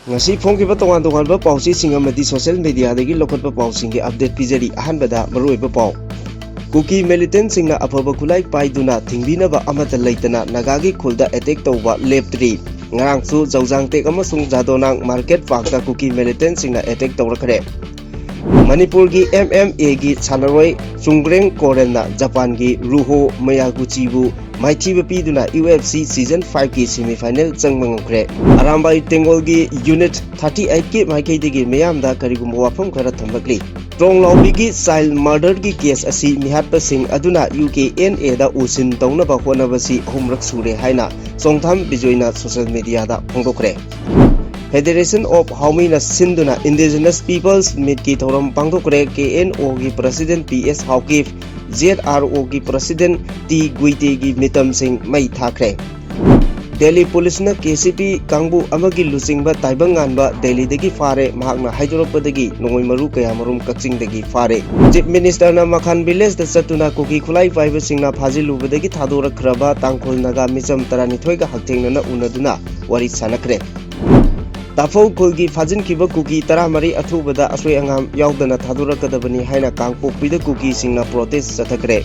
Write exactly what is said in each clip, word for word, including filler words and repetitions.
ꯉꯁꯤ ꯐꯣꯡꯈꯤꯕ ꯇꯣꯉꯥꯟ ꯇꯣꯉꯥꯟꯕ ꯄꯥꯎꯆꯦꯁꯤꯡ ꯑꯃꯗꯤ social mediaꯗꯒꯤ ꯂꯧꯈꯠꯄ ꯄꯥꯎꯁꯤꯡꯒꯤ update ꯄꯤꯖꯔꯤ꯫ ꯑꯍꯥꯟꯕꯗ ꯃꯔꯨꯑꯣꯏꯕ ꯄꯥꯎ꯫ ꯀꯨꯀꯤ militantꯁꯤꯡꯅ ꯑꯐꯕ ꯈꯨꯠꯂꯥꯏ ꯄꯥꯏꯗꯨꯅ ꯊꯤꯡꯕꯤꯅꯕ ꯑꯃꯠꯇ ꯂꯩꯇꯅ ꯅꯥꯒꯥꯒꯤ ꯈꯨꯜꯗ attack ꯇꯧꯕ ꯂꯦꯞꯇ꯭ꯔꯤ꯫ ꯉꯔꯥꯡꯁꯨ ꯖꯧꯖꯥꯡꯇꯦꯛ ꯑꯃꯁꯨꯡ ꯖꯥꯗꯣꯅꯥꯡ market parkꯇ ꯀꯨꯀꯤ militantꯁꯤꯡꯅ attack ꯇꯧꯔꯛꯈ꯭ꯔꯦ꯫ ꯃꯅꯤꯄꯨꯔꯒꯤ MMAꯒꯤ ꯁꯥꯟꯅꯔꯣꯏ ꯆꯨꯡꯒ꯭ꯔꯦꯡ ꯀꯣꯔꯦꯟꯅ ꯖꯄꯥꯟꯒꯤ ꯔꯨꯍꯣ ꯃꯌꯥꯒꯨꯆꯤꯕꯨ ꯃꯥꯏꯊꯤꯕ ꯄꯤꯗꯨꯅ UFC season fiveꯀꯤ semifinal ꯆꯪꯕ ꯉꯝꯈ꯭ꯔꯦ꯫ ꯑꯔꯥꯝꯕꯥꯏ ꯇꯦꯡꯒꯣꯜꯒꯤ unit thirty eightꯀꯤ ꯃꯥꯏꯀꯩꯗꯒꯤ ꯃꯤꯌꯥꯝꯗ ꯀꯔꯤꯒꯨꯝꯕ ꯋꯥꯐꯝ ꯈꯔ ꯊꯝꯂꯛꯂꯤ꯫ ꯇ꯭ꯔꯣꯡꯂꯥꯎꯕꯤꯒꯤ child murderꯒꯤ case ꯑꯁꯤ ꯃꯤꯍꯥꯠꯄꯁꯤꯡ ꯑꯗꯨꯅ UKNAꯗ ꯎꯁꯤꯟ ꯇꯧꯅꯕ ꯍꯣꯠꯅꯕꯁꯤ ꯑꯍꯨꯝꯔꯛ ꯁꯨꯔꯦ ꯍꯥꯏꯅ ꯆꯣꯡꯊꯥꯝ ꯕꯤꯖꯣꯏꯅ social mediaꯗ ꯐꯣꯡꯗꯣꯛꯈ꯭ꯔꯦ꯫ Federation of Haomina ꯁꯤꯟꯗꯨꯅ Indigenous Peoples Meetꯀꯤ ꯊꯧꯔꯝ ꯄꯥꯡꯊꯣꯛꯈ꯭ꯔꯦ꯫ KNOꯒꯤ president P S Haokip, ZROꯒꯤ president T ꯒꯨꯏꯇꯦꯒꯤ ꯃꯤꯇꯝꯁꯤꯡ ꯃꯩ ꯊꯥꯈ꯭ꯔꯦ꯫ ꯗꯦꯜꯂꯤ ꯄꯨꯂꯤꯁꯅ KCP ꯀꯥꯡꯕꯨ ꯑꯃꯒꯤ ꯂꯨꯆꯤꯡꯕ ꯇꯥꯏꯕꯪ ꯉꯥꯟꯕ ꯗꯦꯜꯂꯤꯗꯒꯤ ꯐꯥꯔꯦ꯫ ꯃꯍꯥꯛꯅ ꯍꯥꯏꯗꯣꯔꯛꯄꯗꯒꯤ ꯅꯣꯡꯃꯩ ꯃꯔꯨ ꯀꯌꯥꯃꯔꯨꯝ ꯀꯛꯆꯤꯡꯗꯒꯤ ꯐꯥꯔꯦ꯫ Chief Ministerꯅ ꯃꯈꯥꯟ villageꯇ ꯆꯠꯇꯨꯅ ꯀꯨꯀꯤ ꯈꯨꯠꯂꯥꯏ ꯄꯥꯏꯕꯁꯤꯡꯅ ꯐꯥꯖꯤꯜꯂꯨꯕꯗꯒꯤ ꯊꯥꯗꯣꯔꯛꯈ꯭ꯔꯕ ꯇꯥꯡꯈꯨꯜ ꯅꯥꯒꯥ ꯃꯤꯆꯝ ꯇꯔꯥꯅꯤꯊꯣꯏꯒ ꯍꯛꯊꯦꯡꯅꯅ ꯎꯅꯗꯨꯅ ꯋꯥꯔꯤ ꯁꯥꯟꯅꯈ꯭ꯔꯦ꯫ ꯇꯥꯐꯧ ꯈꯨꯜꯒꯤ ꯐꯥꯖꯤꯟꯈꯤꯕ ꯀꯨꯀꯤ ꯇꯔꯥꯃꯔꯤ ꯑꯊꯨꯕꯗ ꯑꯁꯣꯏ ꯑꯉꯥꯝ ꯌꯥꯎꯗꯅ ꯊꯥꯗꯣꯔꯛꯀꯗꯕꯅꯤ ꯍꯥꯏꯅ ꯀꯥꯡꯄꯣꯛꯄꯤꯗ ꯀꯨꯀꯤꯁꯤꯡꯅ protest ꯆꯠꯊꯈ꯭ꯔꯦ꯫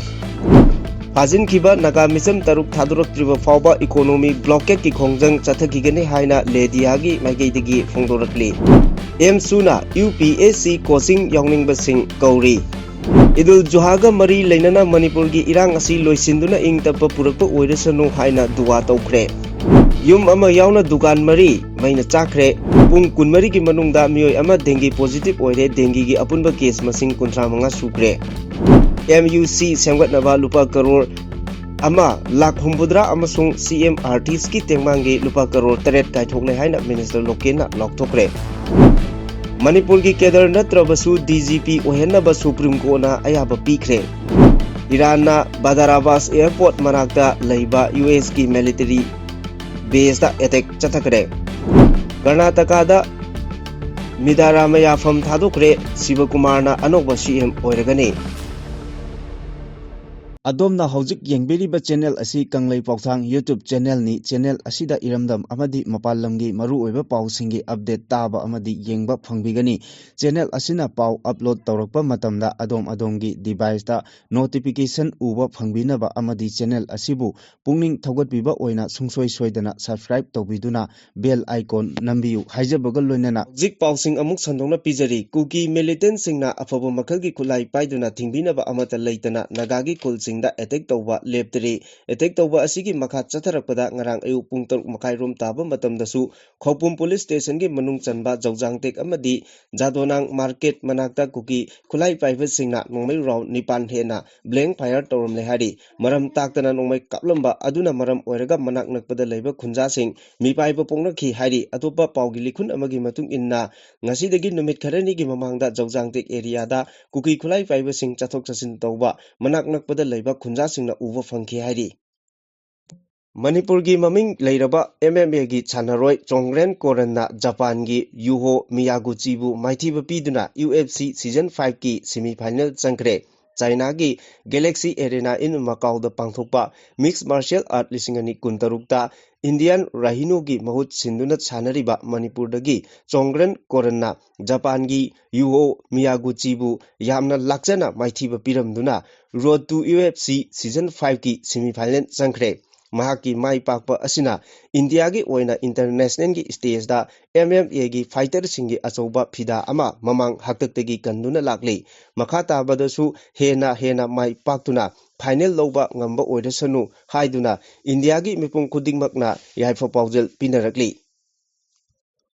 ꯐꯥꯖꯤꯟꯈꯤꯕ ꯅꯥꯒꯥ ꯃꯤꯆꯝ ꯇꯔꯨꯛ ꯊꯥꯗꯣꯔꯛꯇ꯭ꯔꯤꯕ ꯐꯥꯎꯕ economic blockadeꯀꯤ ꯈꯣꯡꯖꯪ ꯆꯠꯊꯈꯤꯒꯅꯤ ꯍꯥꯏꯅ ꯂꯦꯗꯤꯌꯥꯒꯤ ꯃꯥꯏꯀꯩꯗꯒꯤ ꯐꯣꯡꯗꯣꯔꯛꯂꯤ꯫ ꯑꯦꯝꯁꯨꯅ UPSC coaching ꯌꯥꯎꯅꯤꯡꯕꯁꯤꯡ ꯀꯧꯔꯤ꯫ ꯏꯗꯨꯜ ꯖꯨꯍꯥꯒ ꯃꯔꯤ ꯂꯩꯅꯅ ꯃꯅꯤꯄꯨꯔꯒꯤ ꯏꯔꯥꯡ ꯑꯁꯤ ꯂꯣꯏꯁꯤꯟꯗꯨꯅ ꯏꯪ ꯇꯞꯄ ꯄꯨꯔꯛꯄ ꯑꯣꯏꯔꯁꯅꯨ ꯍꯥꯏꯅ ꯗꯨꯋꯥ ꯇꯧꯈ꯭ꯔꯦ꯫ ꯌꯨꯝ ꯑꯃ ꯌꯥꯎꯅ ꯗꯨꯀꯥꯟ ꯃꯔꯤ ꯃꯩꯅ ꯆꯥꯛꯈ꯭ꯔꯦ꯫ ꯄꯨꯡ ꯀꯨꯟꯃꯔꯤꯒꯤ ꯃꯅꯨꯡꯗ ꯃꯤꯑꯣꯏ ꯑꯃ dengue positive ꯑꯣꯏꯔꯦ꯫ Dengueꯒꯤ ꯑꯄꯨꯟꯕ case ꯃꯁꯤꯡ ꯀꯨꯟꯊ꯭ꯔꯥ ꯃꯉꯥ ꯁꯨꯈ꯭ꯔꯦ꯫ MUC ꯁꯦꯝꯒꯠꯅꯕ ꯂꯨꯄꯥ ꯀꯔꯣꯔ ꯑꯃ ꯂꯥꯈ ꯍꯨꯝꯐꯨꯇꯔꯥ ꯑꯃꯁꯨꯡ CMRTꯁꯀꯤ ꯇꯦꯡꯕꯥꯡꯒꯤ ꯂꯨꯄꯥ ꯀꯔꯣꯔ ꯇꯔꯦꯠ ꯀꯥꯏꯊꯣꯛꯂꯦ ꯍꯥꯏꯅ Minister ꯂꯣꯀꯦꯟꯅ ꯂꯥꯎꯊꯣꯛꯈ꯭ꯔꯦ꯫ ꯃꯅꯤꯄꯨꯔꯒꯤ cadre ꯅꯠꯇ꯭ꯔꯕꯁꯨ DGP ꯑꯣꯏꯍꯟꯅꯕ Supreme Courtꯅ ꯑꯌꯥꯕ ꯄꯤꯈ꯭ꯔꯦ꯫ ꯏꯔꯥꯟꯅ ꯕꯥꯗꯥꯔꯥꯕꯥꯁ airport ꯃꯅꯥꯛꯇ ꯂꯩꯕ USꯀꯤ military baseꯇ attack ꯆꯠꯊꯈ꯭ꯔꯦ꯫ ꯀꯔꯅꯥꯇꯀꯥꯗ ꯃꯤꯗꯥꯔꯥꯃꯌꯥ ꯐꯝ ꯊꯥꯗꯣꯛꯈ꯭ꯔꯦ꯫ ꯁꯤꯕꯀꯨꯃꯥꯔꯅ ꯑꯅꯧꯕ CM ꯑꯣꯏꯔꯒꯅꯤ꯫ ꯑꯗꯣꯝꯅ ꯍꯧꯖꯤꯛ ꯌꯦꯡꯕꯤꯔꯤꯕ ꯆꯦꯅꯦꯜ ꯑꯁꯤ ꯀꯪꯂꯩ ꯄꯥꯎꯊꯥꯡ YouTube ꯆꯦꯅꯦꯜꯅꯤ꯫ ꯆꯦꯅꯦꯜ ꯑꯁꯤꯗ ꯏꯔꯝꯗꯝ ꯑꯃꯗꯤ ꯃꯄꯥꯟ ꯂꯝꯒꯤ ꯃꯔꯨꯑꯣꯏꯕ ꯄꯥꯎꯁꯤꯡꯒꯤ ꯑꯞꯗꯦꯠ ꯇꯥꯕ ꯑꯃꯗꯤ ꯌꯦꯡꯕ ꯐꯪꯕꯤꯒꯅꯤ꯫ ꯆꯦꯅꯦꯜ ꯑꯁꯤꯅ ꯄꯥꯎ ꯑꯞꯂꯣꯗ ꯇꯧꯔꯛꯄ ꯃꯇꯝꯗ ꯑꯗꯣꯝ ꯑꯗꯣꯝꯒꯤ ꯗꯤꯚꯥꯏꯁꯇ ꯅꯣꯇꯤꯐꯤꯀꯦꯁꯟ ꯎꯕ ꯐꯪꯕꯤꯅꯕ ꯑꯃꯗꯤ ꯆꯦꯅꯦꯜ ꯑꯁꯤꯕꯨ ꯄꯨꯛꯅꯤꯡ ꯊꯧꯒꯠꯄꯤꯕ ꯑꯣꯏꯅ ꯁꯨꯡꯁꯣꯏ ꯁꯣꯏꯗꯅ ꯁꯕꯁꯀ꯭ꯔꯥꯏꯕ ꯇꯧꯕꯤꯗꯨꯅ ꯕꯦꯜ ꯑꯥꯏꯀꯣꯟ ꯅꯝꯕꯤꯌꯨ ꯍꯥꯏꯖꯕꯒ ꯂꯣꯏꯅꯅ ꯍꯧꯖꯤꯛ ꯄꯥꯎꯁꯤꯡ ꯑꯃꯨꯛ ꯁꯟꯗꯣꯛꯅ ꯄꯤꯖꯔꯤ꯫ ꯀꯨꯀꯤ ꯃꯤꯂꯤꯇꯦꯟꯁꯤꯡꯅ ꯑꯐꯕ ꯃꯈꯜꯒꯤ ꯈꯨꯠꯂꯥꯏ ꯄꯥꯏꯗꯨꯅ ꯊꯤꯡꯕꯤꯅꯕ ꯑꯃꯠꯇ ꯂꯩꯇꯅ ꯅꯥꯒꯥꯒꯤ ꯈꯨꯜꯁꯤꯡꯗ ꯑꯦꯇꯦꯛ ꯇꯧꯕ ꯂꯦꯞꯇ꯭ꯔꯤ꯫ ꯑꯦꯇꯦꯛ ꯇꯧꯕ ꯑꯁꯤꯒꯤ ꯃꯈꯥ ꯆꯠꯊꯔꯛꯄꯗ ꯉꯔꯥꯡ ꯑꯌꯨꯛ ꯄꯨꯡ ꯇꯔꯨꯛ ꯃꯈꯥꯏ ꯔꯣꯝ ꯇꯥꯕ ꯃꯇꯝꯗꯁꯨ ꯈꯧꯄꯨꯝ ꯄꯨꯂꯤꯁ ꯁ꯭ꯇꯦꯁꯟꯒꯤ ꯃꯅꯨꯡ ꯆꯟꯕ ꯖꯧꯖꯥꯡꯇꯦꯛ ꯑꯃꯗꯤ ꯖꯥꯗꯣꯅꯥꯡ ꯃꯥꯔꯀꯦꯠ ꯃꯅꯥꯛꯇ ꯀꯨꯀꯤ ꯈꯨꯠꯂꯥꯏ ꯄꯥꯏꯕꯁꯤꯡꯅ ꯅꯣꯡꯃꯩ ꯔꯥꯎꯟ ꯅꯤꯄꯥꯟ ꯍꯦꯟꯅ ꯕ꯭ꯂꯦꯡ ꯐꯥꯌꯔ ꯇꯧꯔꯝꯂꯦ ꯍꯥꯏꯔꯤ꯫ ꯃꯔꯝ ꯇꯥꯛꯇꯅ ꯅꯣꯡꯃꯩ ꯀꯥꯞꯂꯝꯕ ꯑꯗꯨꯅ ꯃꯔꯝ ꯑꯣꯏꯔꯒ ꯃꯅꯥꯛ ꯅꯛꯄꯗ ꯂꯩꯕ ꯈꯨꯟꯖꯥꯁꯤꯡ ꯃꯤꯄꯥꯏꯕ ꯄꯣꯛꯅꯈꯤ ꯍꯥꯏꯔꯤ꯫ ꯑꯇꯣꯞꯄ ꯄꯥꯎꯒꯤ ꯂꯤꯈꯨꯟ ꯑꯃꯒꯤ ꯃꯇꯨꯡ ꯏꯟꯅ, ꯉꯁꯤꯗꯒꯤ ꯅꯨꯃꯤꯠ ꯈꯔꯅꯤꯒꯤ ꯃꯃꯥꯡꯗ ꯖꯧꯖꯥꯡꯇꯦꯛ ꯑꯦꯔꯤꯌꯥꯗ ꯀꯨꯀꯤ ꯈꯨꯠꯂꯥꯏ ꯄꯥꯏꯕꯁꯤꯡ ꯆꯠꯊꯣꯛ ꯆꯠꯁꯤꯟ ꯇꯧꯕ ꯃꯅꯥꯛ ꯅꯛꯄꯗ ꯂꯩꯕ ꯈꯨꯟꯖꯥꯁꯤꯡꯅ ꯎꯕ ꯐꯪꯈꯤ ꯍꯥꯏꯔꯤ꯫ ꯃꯅꯤꯄꯨꯔꯒꯤ ꯃꯃꯤꯡ ꯂꯩꯔꯕ ꯑꯦꯝ ꯑꯦꯝ ꯑꯦꯒꯤ ꯁꯥꯟꯅꯔꯣꯏ ꯆꯣꯡꯒ꯭ꯔꯦꯟ ꯀꯣꯔꯟꯅ ꯖꯄꯥꯟꯒꯤ ꯌꯨꯍꯣ ꯃꯤꯌꯥꯒꯨꯆꯤꯕꯨ ꯃꯥꯏꯊꯤꯕ ꯄꯤꯗꯨꯅ ꯌꯨ ꯑꯦꯐ ꯁꯤ ꯁꯤꯖꯟ ꯐꯥꯏꯚꯀꯤ ꯁꯦꯃꯤꯐꯥꯏꯅꯦꯜ ꯆꯪꯈ꯭ꯔꯦ꯫ ꯆꯥꯏꯅꯥꯒꯤ ꯒꯦꯂꯦꯛꯁꯤ ꯑꯦꯔꯦꯅꯥ ꯏꯟ ꯃꯀꯥꯎꯗ ꯄꯥꯡꯊꯣꯛꯄ ꯃꯤꯛꯁ ꯃꯥꯔꯁꯤꯌꯦꯜ ꯑꯥꯔꯠ ꯂꯤꯁꯤꯡ ꯑꯅꯤ ꯀꯨꯟꯇꯔꯨꯛꯇ ꯏꯟꯗꯤꯌꯥꯟ ꯔꯥꯍꯤꯅꯣꯒꯤ ꯃꯍꯨꯠ ꯁꯤꯟꯗꯨꯅ ꯁꯥꯟꯅꯔꯤꯕ ꯃꯅꯤꯄꯨꯔꯗꯒꯤ ꯆꯣꯡꯒ꯭ꯔꯦꯟ ꯀꯣꯔꯟꯅ ꯖꯄꯥꯟꯒꯤ ꯌꯨꯍꯣ ꯃꯤꯌꯥꯒꯨꯆꯤꯕꯨ ꯌꯥꯝꯅ ꯂꯥꯛꯆꯅ ꯃꯥꯏꯊꯤꯕ ꯄꯤꯔꯝꯗꯨꯅ road to U F C season ꯐꯥꯏꯚꯀꯤ ꯁꯦꯃꯤꯐꯥꯏꯅꯦꯜ ꯆꯪꯈ꯭ꯔꯦ꯫ ꯃꯍꯥꯛꯀꯤ ꯃꯥꯏ ꯄꯥꯛꯄ ꯑꯁꯤꯅ ꯏꯟꯗꯤꯌꯥꯒꯤ ꯑꯣꯏꯅ ꯏꯟꯇꯔꯅꯦꯁꯅꯦꯜꯒꯤ ꯁ꯭ꯇꯦꯖꯇ ꯑꯦꯝ ꯑꯦꯝ ꯑꯦꯒꯤ ꯐꯥꯏꯇꯔꯁꯤꯡꯒꯤ ꯑꯆꯧꯕ ꯐꯤꯗꯥ ꯑꯃ ꯃꯃꯥꯡ ꯍꯥꯛꯇꯛꯇꯒꯤ ꯀꯟꯗꯨꯅ ꯂꯥꯛꯂꯤ꯫ ꯃꯈꯥ ꯇꯥꯕꯗꯁꯨ ꯍꯦꯟꯅ ꯍꯦꯟꯅ ꯃꯥꯏ ꯄꯥꯛꯇꯨꯅ ꯐꯥꯏꯅꯦꯜ ꯂꯧꯕ ꯉꯝꯕ ꯑꯣꯏꯔꯁꯅꯨ ꯍꯥꯏꯗꯨꯅ ꯏꯟꯗꯤꯌꯥꯒꯤ ꯃꯤꯄꯨꯝ ꯈꯨꯗꯤꯡꯃꯛꯅ ꯌꯥꯏꯐ ꯄꯥꯎꯖꯦꯜ ꯄꯤꯅꯔꯛꯂꯤ꯫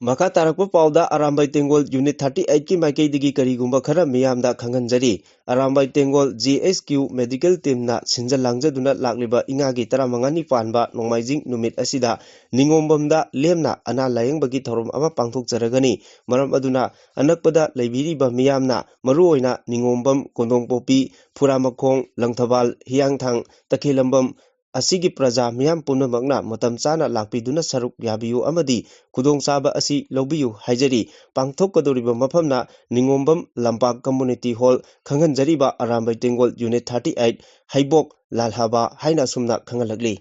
ꯃꯈꯥ ꯇꯥꯔꯛꯄ ꯄꯥꯎꯗ ꯑꯔꯥꯝꯕꯥꯏ ꯇꯦꯡꯒꯣꯜ ꯌꯨꯅꯤꯠ ꯊꯥꯔꯇꯤ ꯑꯩꯠꯀꯤ ꯃꯥꯏꯀꯩꯗꯒꯤ ꯀꯔꯤꯒꯨꯝꯕ ꯈꯔ ꯃꯤꯌꯥꯝꯗ ꯈꯪꯍꯟꯖꯔꯤ꯫ Arambai Tenggol G H Q medical ꯇꯤꯝꯅ ꯁꯤꯟꯖ ꯂꯥꯡꯖꯗꯨꯅ ꯂꯥꯛꯂꯤꯕ ꯏꯉꯥꯒꯤ ꯇꯔꯥꯃꯉꯥꯅꯤ ꯄꯥꯟꯕ ꯅꯣꯡꯃꯥꯏꯖꯤꯡ ꯅꯨꯃꯤꯠ ꯑꯁꯤꯗ ꯅꯤꯉꯣꯝꯕꯝꯗ ꯂꯦꯝꯅ ꯑꯅꯥ ꯂꯥꯌꯦꯡꯕꯒꯤ ꯊꯧꯔꯝ ꯑꯃ ꯄꯥꯡꯊꯣꯛꯆꯔꯒꯅꯤ꯫ ꯃꯔꯝ ꯑꯗꯨꯅ ꯑꯅꯛꯄꯗ ꯂꯩꯕꯤꯔꯤꯕ ꯃꯤꯌꯥꯝꯅ ꯃꯔꯨꯑꯣꯏꯅ ꯅꯤꯉꯣꯝꯕꯝ, ꯀꯣꯟꯗꯣꯡꯄꯣꯛꯄꯤ, ꯐꯨꯔꯥꯃꯈꯣꯡ, ꯂꯪꯊꯕꯥꯜ, ꯍꯤꯌꯥꯡꯊꯥꯡ, ꯇꯈꯦꯂꯝꯕꯝ, ꯑꯁꯤꯒꯤ ꯄ꯭ꯔꯖꯥ ꯃꯤꯌꯥꯝ ꯄꯨꯝꯅꯃꯛꯅ ꯃꯇꯝ ꯆꯥꯅ ꯂꯥꯛꯄꯤꯗꯨꯅ ꯁꯔꯨꯛ ꯌꯥꯕꯤꯌꯨ ꯑꯃꯗꯤ ꯈꯨꯗꯣꯡꯆꯥꯕ ꯑꯁꯤ ꯂꯧꯕꯤꯌꯨ ꯍꯥꯏꯖꯔꯤ꯫ ꯄꯥꯡꯊꯣꯛꯀꯗꯧꯔꯤꯕ ꯃꯐꯝꯅ ꯅꯤꯉꯣꯝꯕꯝ ꯂꯝꯄꯥꯛ ꯀꯝꯃꯨꯅꯤꯇꯤ ꯍꯣꯜ, ꯈꯪꯍꯟꯖꯔꯤꯕ Arambai Tenggol unit thirty eight, ꯍꯩꯕꯣꯛ, ꯂꯥꯜꯍꯥꯕ ꯍꯥꯏꯅ ꯑꯁꯨꯝꯅ ꯈꯪꯍꯜꯂꯛꯂꯤ꯫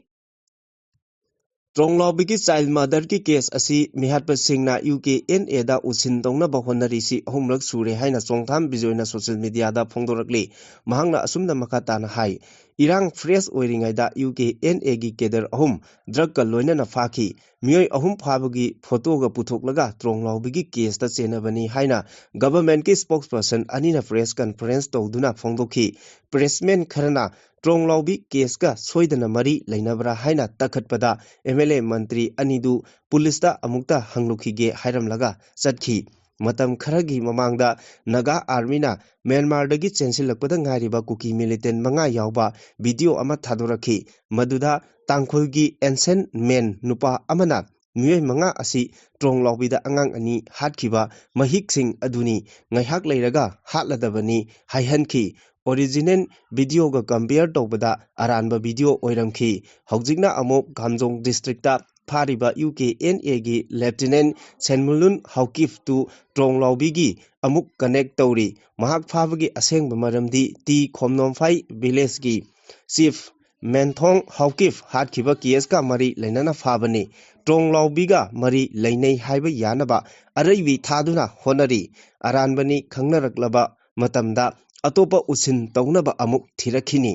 ꯇ꯭ꯔꯣꯡꯂꯥꯎꯕꯤꯒꯤ ꯆꯥꯏꯜ ꯃꯥꯗꯔꯒꯤ ꯀꯦꯁ ꯑꯁꯤ ꯃꯤꯍꯥꯠꯄꯁꯤꯡꯅ ꯌꯨ ꯀꯦ ꯑꯦꯟ ꯑꯦꯗ ꯎꯁꯤꯟ ꯇꯧꯅꯕ ꯍꯣꯠꯅꯔꯤꯁꯤ ꯑꯍꯨꯝꯂꯛ ꯁꯨꯔꯦ ꯍꯥꯏꯅ ꯆꯣꯡꯊꯥꯝ ꯕꯤꯖꯣꯏꯅ ꯁꯣꯁꯤꯌꯦꯜ ꯃꯤꯗꯤꯌꯥꯗ ꯐꯣꯡꯗꯣꯔꯛꯂꯤ꯫ ꯃꯍꯥꯛꯅ ꯑꯁꯨꯝꯅ ꯃꯈꯥ ꯇꯥꯅ ꯍꯥꯏ, ꯏꯔꯥꯡ ꯐ꯭ꯔꯦꯁ ꯑꯣꯏꯔꯤꯉꯩꯗ ꯌꯨ ꯀꯦ ꯑꯦꯟ ꯑꯦꯒꯤ ꯀꯦꯗꯔ ꯑꯍꯨꯝ ꯗ꯭ꯔꯒꯀ ꯂꯣꯏꯅꯅ ꯐꯥꯈꯤ꯫ ꯃꯤꯑꯣꯏ ꯑꯍꯨꯝ ꯐꯥꯕꯒꯤ ꯐꯣꯇꯣꯒ ꯄꯨꯊꯣꯛꯂꯒ ꯇ꯭ꯔꯣꯡꯂꯥꯎꯕꯤꯒꯤ ꯀꯦꯁꯇ ꯆꯦꯟꯅꯕꯅꯤ ꯍꯥꯏꯅ ꯒꯚꯔꯟꯃꯦꯟꯠꯀꯤ ꯁ꯭ꯄꯣꯛꯁ ꯄꯔꯁꯟ ꯑꯅꯤꯅ ꯄ꯭ꯔꯦꯁ ꯀꯟꯐꯔꯦꯟꯁ ꯇꯧꯗꯨꯅ ꯐꯣꯡꯗꯣꯛꯈꯤ꯫ ꯄ꯭ꯔꯦꯁꯃꯦꯟ ꯈꯔꯅ ꯇ꯭ꯔꯣꯡꯂꯥꯎꯕꯤ ꯀꯦꯁꯀ ꯁꯣꯏꯗꯅ ꯃꯔꯤ ꯂꯩꯅꯕ꯭ꯔꯥ ꯍꯥꯏꯅ ꯇꯛꯈꯠꯄꯗ ꯑꯦꯝ ꯑꯦꯜ ꯑꯦ ꯃꯟꯇ꯭ꯔꯤ ꯑꯅꯤꯗꯨ ꯄꯨꯂꯤꯁꯇ ꯑꯃꯨꯛꯇ ꯍꯪꯂꯨꯈꯤꯒꯦ ꯍꯥꯏꯔꯝꯂꯒ ꯆꯠꯈꯤ꯫ ꯃꯇꯝ ꯈꯔꯒꯤ ꯃꯃꯥꯡꯗ ꯅꯥꯒꯥ ꯑꯥꯔꯃꯤꯅ ꯃ꯭ꯌꯥꯟꯃꯥꯔꯗꯒꯤ ꯆꯦꯟꯁꯤꯜꯂꯛꯄꯗ ꯉꯥꯏꯔꯤꯕ ꯀꯨꯀꯤ ꯃꯤꯂꯤꯇꯦꯟ ꯃꯉꯥ ꯌꯥꯎꯕ ꯚꯤꯗꯤꯑꯣ ꯑꯃ ꯊꯥꯗꯣꯔꯛꯈꯤ꯫ ꯃꯗꯨꯗ ꯇꯥꯡꯈꯨꯜꯒꯤ ꯑꯦꯟꯁꯟ ꯃꯦꯟ ꯅꯨꯄꯥ ꯑꯃꯅ ꯃꯤꯑꯣꯏ ꯃꯉꯥ ꯑꯁꯤ ꯇ꯭ꯔꯣꯡꯂꯥꯎꯕꯤꯗ ꯑꯉꯥꯡ ꯑꯅꯤ ꯍꯥꯠꯈꯤꯕ ꯃꯍꯤꯛꯁꯤꯡ ꯑꯗꯨꯅꯤ꯫ ꯉꯥꯏꯍꯥꯛ ꯂꯩꯔꯒ ꯍꯥꯠꯂꯗꯕꯅꯤ ꯍꯥꯏꯍꯟꯈꯤ꯫ ꯑꯣꯔꯤꯖꯤꯅꯦꯜ ꯚꯤꯗꯤꯑꯣꯒ ꯀꯝꯄꯤꯌꯔ ꯇꯧꯕꯗ ꯑꯔꯥꯟꯕ ꯚꯤꯗꯤꯑꯣ ꯑꯣꯏꯔꯝꯈꯤ꯫ ꯍꯧꯖꯤꯛꯅ ꯑꯃꯨꯛ ꯈꯥꯝꯖꯣꯡ ꯗꯤꯁꯇ꯭ꯔꯤꯛꯇ ꯐꯥꯔꯤꯕ ꯌꯨ ꯀꯦ ꯑꯦꯟ ꯑꯦꯒꯤ ꯂꯦꯐꯇꯤꯅꯦꯟꯠ ꯁꯦꯟꯃꯨꯂꯨꯟ ꯍꯥꯎꯀꯤꯞꯇꯨ ꯇ꯭ꯔꯣꯡꯂꯥꯎꯕꯤꯒꯤ ꯑꯃꯨꯛ ꯀꯅꯦꯛ ꯇꯧꯔꯤ꯫ ꯃꯍꯥꯛ ꯐꯥꯕꯒꯤ ꯑꯁꯦꯡꯕ ꯃꯔꯝꯗꯤ ꯇꯤ ꯈꯣꯝꯅꯣꯝꯐꯥꯏ ꯚꯤꯂꯦꯖꯀꯤ ꯆꯤꯐ ꯃꯦꯟꯊꯣꯡ ꯍꯥꯎꯀꯤꯞ ꯍꯥꯠꯈꯤꯕ ꯀꯦꯁꯀ ꯃꯔꯤ ꯂꯩꯅꯅ ꯐꯥꯕꯅꯤ꯫ ꯇ꯭ꯔꯣꯡꯂꯥꯎꯕꯤꯒ ꯃꯔꯤ ꯂꯩꯅꯩ ꯍꯥꯏꯕ ꯌꯥꯅꯕ ꯑꯔꯩꯕꯤ ꯊꯥꯗꯨꯅ ꯍꯣꯠꯅꯔꯤ꯫ ꯑꯔꯥꯟꯕꯅꯤ ꯈꯪꯅꯔꯛꯂꯕ ꯃꯇꯝꯗ ꯑꯇꯣꯞꯄ ꯎꯁꯤꯟ ꯇꯧꯅꯕ ꯑꯃꯨꯛ ꯊꯤꯔꯛꯈꯤꯅꯤ꯫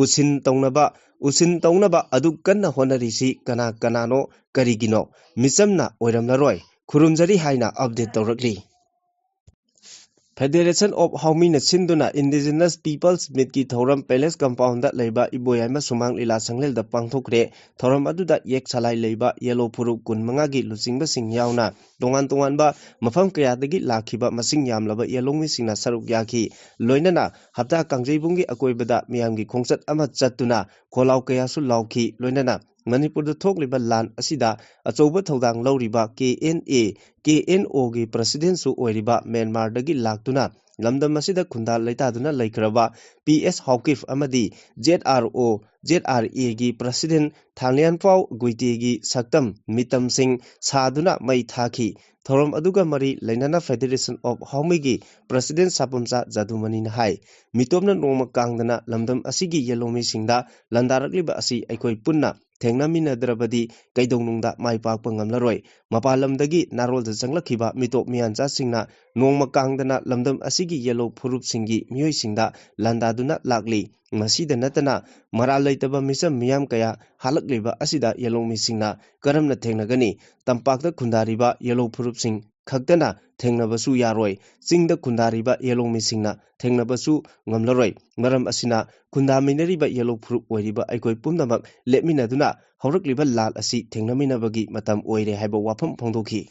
ꯎꯁꯤꯟ ꯇꯧꯅꯕ, ꯎꯁꯤꯟ ꯇꯧꯅꯕ ꯑꯗꯨ ꯀꯟꯅ ꯍꯣꯠꯅꯔꯤꯁꯤ ꯀꯅꯥ ꯀꯅꯥꯅꯣ, ꯀꯔꯤꯒꯤꯅꯣ? ꯃꯤꯆꯝꯅ ꯑꯣꯏꯔꯝꯂꯔꯣꯏ꯫ ꯈꯨꯔꯨꯝꯖꯔꯤ ꯍꯥꯏꯅ ꯑꯞꯗꯦꯠ ꯇꯧꯔꯛꯂꯤ꯫ Federation of Haomina ꯁꯤꯟꯗꯨꯅ Indigenous Peoples Meetꯀꯤ ꯊꯧꯔꯝ ꯄꯦꯂꯦꯁ ꯀꯝꯄꯥꯎꯟꯗ ꯂꯩꯕ ꯏꯕꯣꯌꯥꯏꯃ ꯁꯨꯃꯥꯡ ꯂꯤꯂꯥ ꯁꯪꯂꯦꯜꯗ ꯄꯥꯡꯊꯣꯛꯈ꯭ꯔꯦ꯫ ꯊꯧꯔꯝ ꯑꯗꯨꯗ ꯌꯦꯛ ꯁꯂꯥꯏ ꯂꯩꯕ ꯌꯦꯂꯣ ꯐꯨꯔꯨꯞ ꯀꯨꯟꯃꯉꯥꯒꯤ ꯂꯨꯆꯤꯡꯕꯁꯤꯡ ꯌꯥꯎꯅ ꯇꯣꯉꯥꯟ ꯇꯣꯉꯥꯟꯕ ꯃꯐꯝ ꯀꯌꯥꯗꯒꯤ ꯂꯥꯛꯈꯤꯕ ꯃꯁꯤꯡ ꯌꯥꯝꯂꯕ ꯌꯦꯂꯣꯡꯃꯤꯁꯤꯡꯅ ꯁꯔꯨꯛ ꯌꯥꯈꯤ꯫ ꯂꯣꯏꯅꯅ ꯍꯞꯇꯥ ꯀꯥꯡꯖꯩꯕꯨꯡꯒꯤ ꯑꯀꯣꯏꯕꯗ ꯃꯤꯌꯥꯝꯒꯤ ꯈꯣꯡꯆꯠ ꯑꯃ ꯆꯠꯇꯨꯅ ꯈꯣꯜꯂꯥꯎ ꯀꯌꯥꯁꯨ ꯂꯥꯎꯈꯤ꯫ ꯂꯣꯏꯅꯅ ꯃꯅꯤꯄꯨꯔꯗ ꯊꯣꯛꯂꯤꯕ ꯂꯥꯟ ꯑꯁꯤꯗ ꯑꯆꯧꯕ ꯊꯧꯗꯥꯡ ꯂꯧꯔꯤꯕ ꯀꯦ ꯑꯦꯟ ꯑꯦ, ꯀꯦ ꯑꯦꯟ ꯑꯣꯒꯤ ꯄ꯭ꯔꯁꯤꯗꯦꯟꯁꯨ ꯑꯣꯏꯔꯤꯕ ꯃ꯭ꯌꯥꯟꯃꯥꯔꯗꯒꯤ ꯂꯥꯛꯇꯨꯅ ꯂꯝꯗꯝ ꯑꯁꯤꯗ ꯈꯨꯟꯗꯥ ꯂꯩꯇꯥꯗꯨꯅ ꯂꯩꯈ꯭ꯔꯕ ꯄꯤ ꯑꯦꯁ ꯍꯥꯎꯀꯤꯐ ꯑꯃꯗꯤ ꯖꯦꯠ ꯑꯥꯔ ꯑꯣ, ꯖꯦꯠ ꯑꯥꯔ ꯑꯦꯒꯤ ꯄ꯭ꯔꯁꯤꯗꯦꯟ ꯊꯥꯡꯂꯤꯌꯥꯟꯐꯥꯎ ꯒꯨꯏꯇꯦꯒꯤ ꯁꯛꯇꯝ ꯃꯤꯇꯝꯁꯤꯡ ꯁꯥꯗꯨꯅ ꯃꯩ ꯊꯥꯈꯤ꯫ ꯊꯧꯔꯝ ꯑꯗꯨꯒ ꯃꯔꯤ ꯂꯩꯅꯅ Federation of Haomeꯒꯤ ꯄ꯭ꯔꯁꯤꯗꯦꯟ ꯁꯥꯄꯝꯆꯥ ꯖꯥꯗꯨꯃꯅꯤꯅ ꯍꯥꯏ, ꯃꯤꯇꯣꯞꯅ ꯅꯣꯡꯃ ꯀꯥꯡꯗꯅ ꯂꯝꯗꯝ ꯑꯁꯤꯒꯤ ꯌꯦꯜꯍꯧꯃꯤꯁꯤꯡꯗ ꯂꯥꯟꯗꯥꯔꯛꯂꯤꯕ ꯑꯁꯤ ꯑꯩꯈꯣꯏ ꯄꯨꯟꯅ ꯊꯦꯡꯅꯃꯤꯟꯅꯗ꯭ꯔꯕꯗꯤ ꯀꯩꯗꯧꯅꯨꯡꯗ ꯃꯥꯏ ꯄꯥꯛꯄ ꯉꯝꯂꯔꯣꯏ꯫ ꯃꯄꯥꯟ ꯂꯝꯗꯒꯤ ꯅꯥꯔꯣꯜꯗ ꯆꯪꯂꯛꯈꯤꯕ ꯃꯤꯇꯣꯞ ꯃꯤꯌꯥꯟꯆꯥꯁꯤꯡꯅ ꯅꯣꯡꯃ ꯀꯥꯡꯗꯅ ꯂꯝꯗꯝ ꯑꯁꯤꯒꯤ ꯌꯦꯜꯍꯧ ꯐꯨꯔꯨꯞꯁꯤꯡꯒꯤ ꯃꯤꯑꯣꯏꯁꯤꯡꯗ ꯂꯥꯟꯗꯥꯗꯨꯅ ꯂꯥꯛꯂꯤ꯫ ꯃꯁꯤꯗ ꯅꯠꯇꯅ ꯃꯔꯥꯜ ꯂꯩꯇꯕ ꯃꯤꯆꯝ ꯃꯤꯌꯥꯝ ꯀꯌꯥ ꯍꯥꯠꯂꯛꯂꯤꯕ ꯑꯁꯤꯗ ꯌꯦꯜꯍꯧꯃꯤꯁꯤꯡꯅ ꯀꯔꯝꯅ ꯊꯦꯡꯅꯒꯅꯤ? ꯇꯝꯄꯥꯛꯇ ꯈꯨꯟꯗꯥꯔꯤꯕ ꯌꯦꯜꯍꯧ ꯐꯨꯔꯨꯞꯁꯤꯡ ꯈꯛꯇꯅ ꯊꯦꯡꯅꯕꯁꯨ ꯌꯥꯔꯣꯏ꯫ ꯆꯤꯡꯗ ꯈꯨꯟꯗꯥꯔꯤꯕ ꯌꯦꯜꯍꯧꯃꯤꯁꯤꯡꯅ ꯊꯦꯡꯅꯕꯁꯨ ꯉꯝꯂꯔꯣꯏ꯫ ꯃꯔꯝ ꯑꯁꯤꯅ ꯈꯨꯟꯗꯥꯃꯤꯟꯅꯔꯤꯕ ꯌꯦꯜꯍꯧ ꯐꯨꯔꯨꯞ ꯑꯣꯏꯔꯤꯕ ꯑꯩꯈꯣꯏ ꯄꯨꯝꯅꯃꯛ ꯂꯦꯞꯃꯤꯟꯅꯗꯨꯅ ꯍꯧꯔꯛꯂꯤꯕ ꯂꯥꯟ ꯑꯁꯤ ꯊꯦꯡꯅꯃꯤꯟꯅꯕꯒꯤ ꯃꯇꯝ ꯑꯣꯏꯔꯦ ꯍꯥꯏꯕ ꯋꯥꯐꯝ ꯐꯣꯡꯗꯣꯛꯈꯤ꯫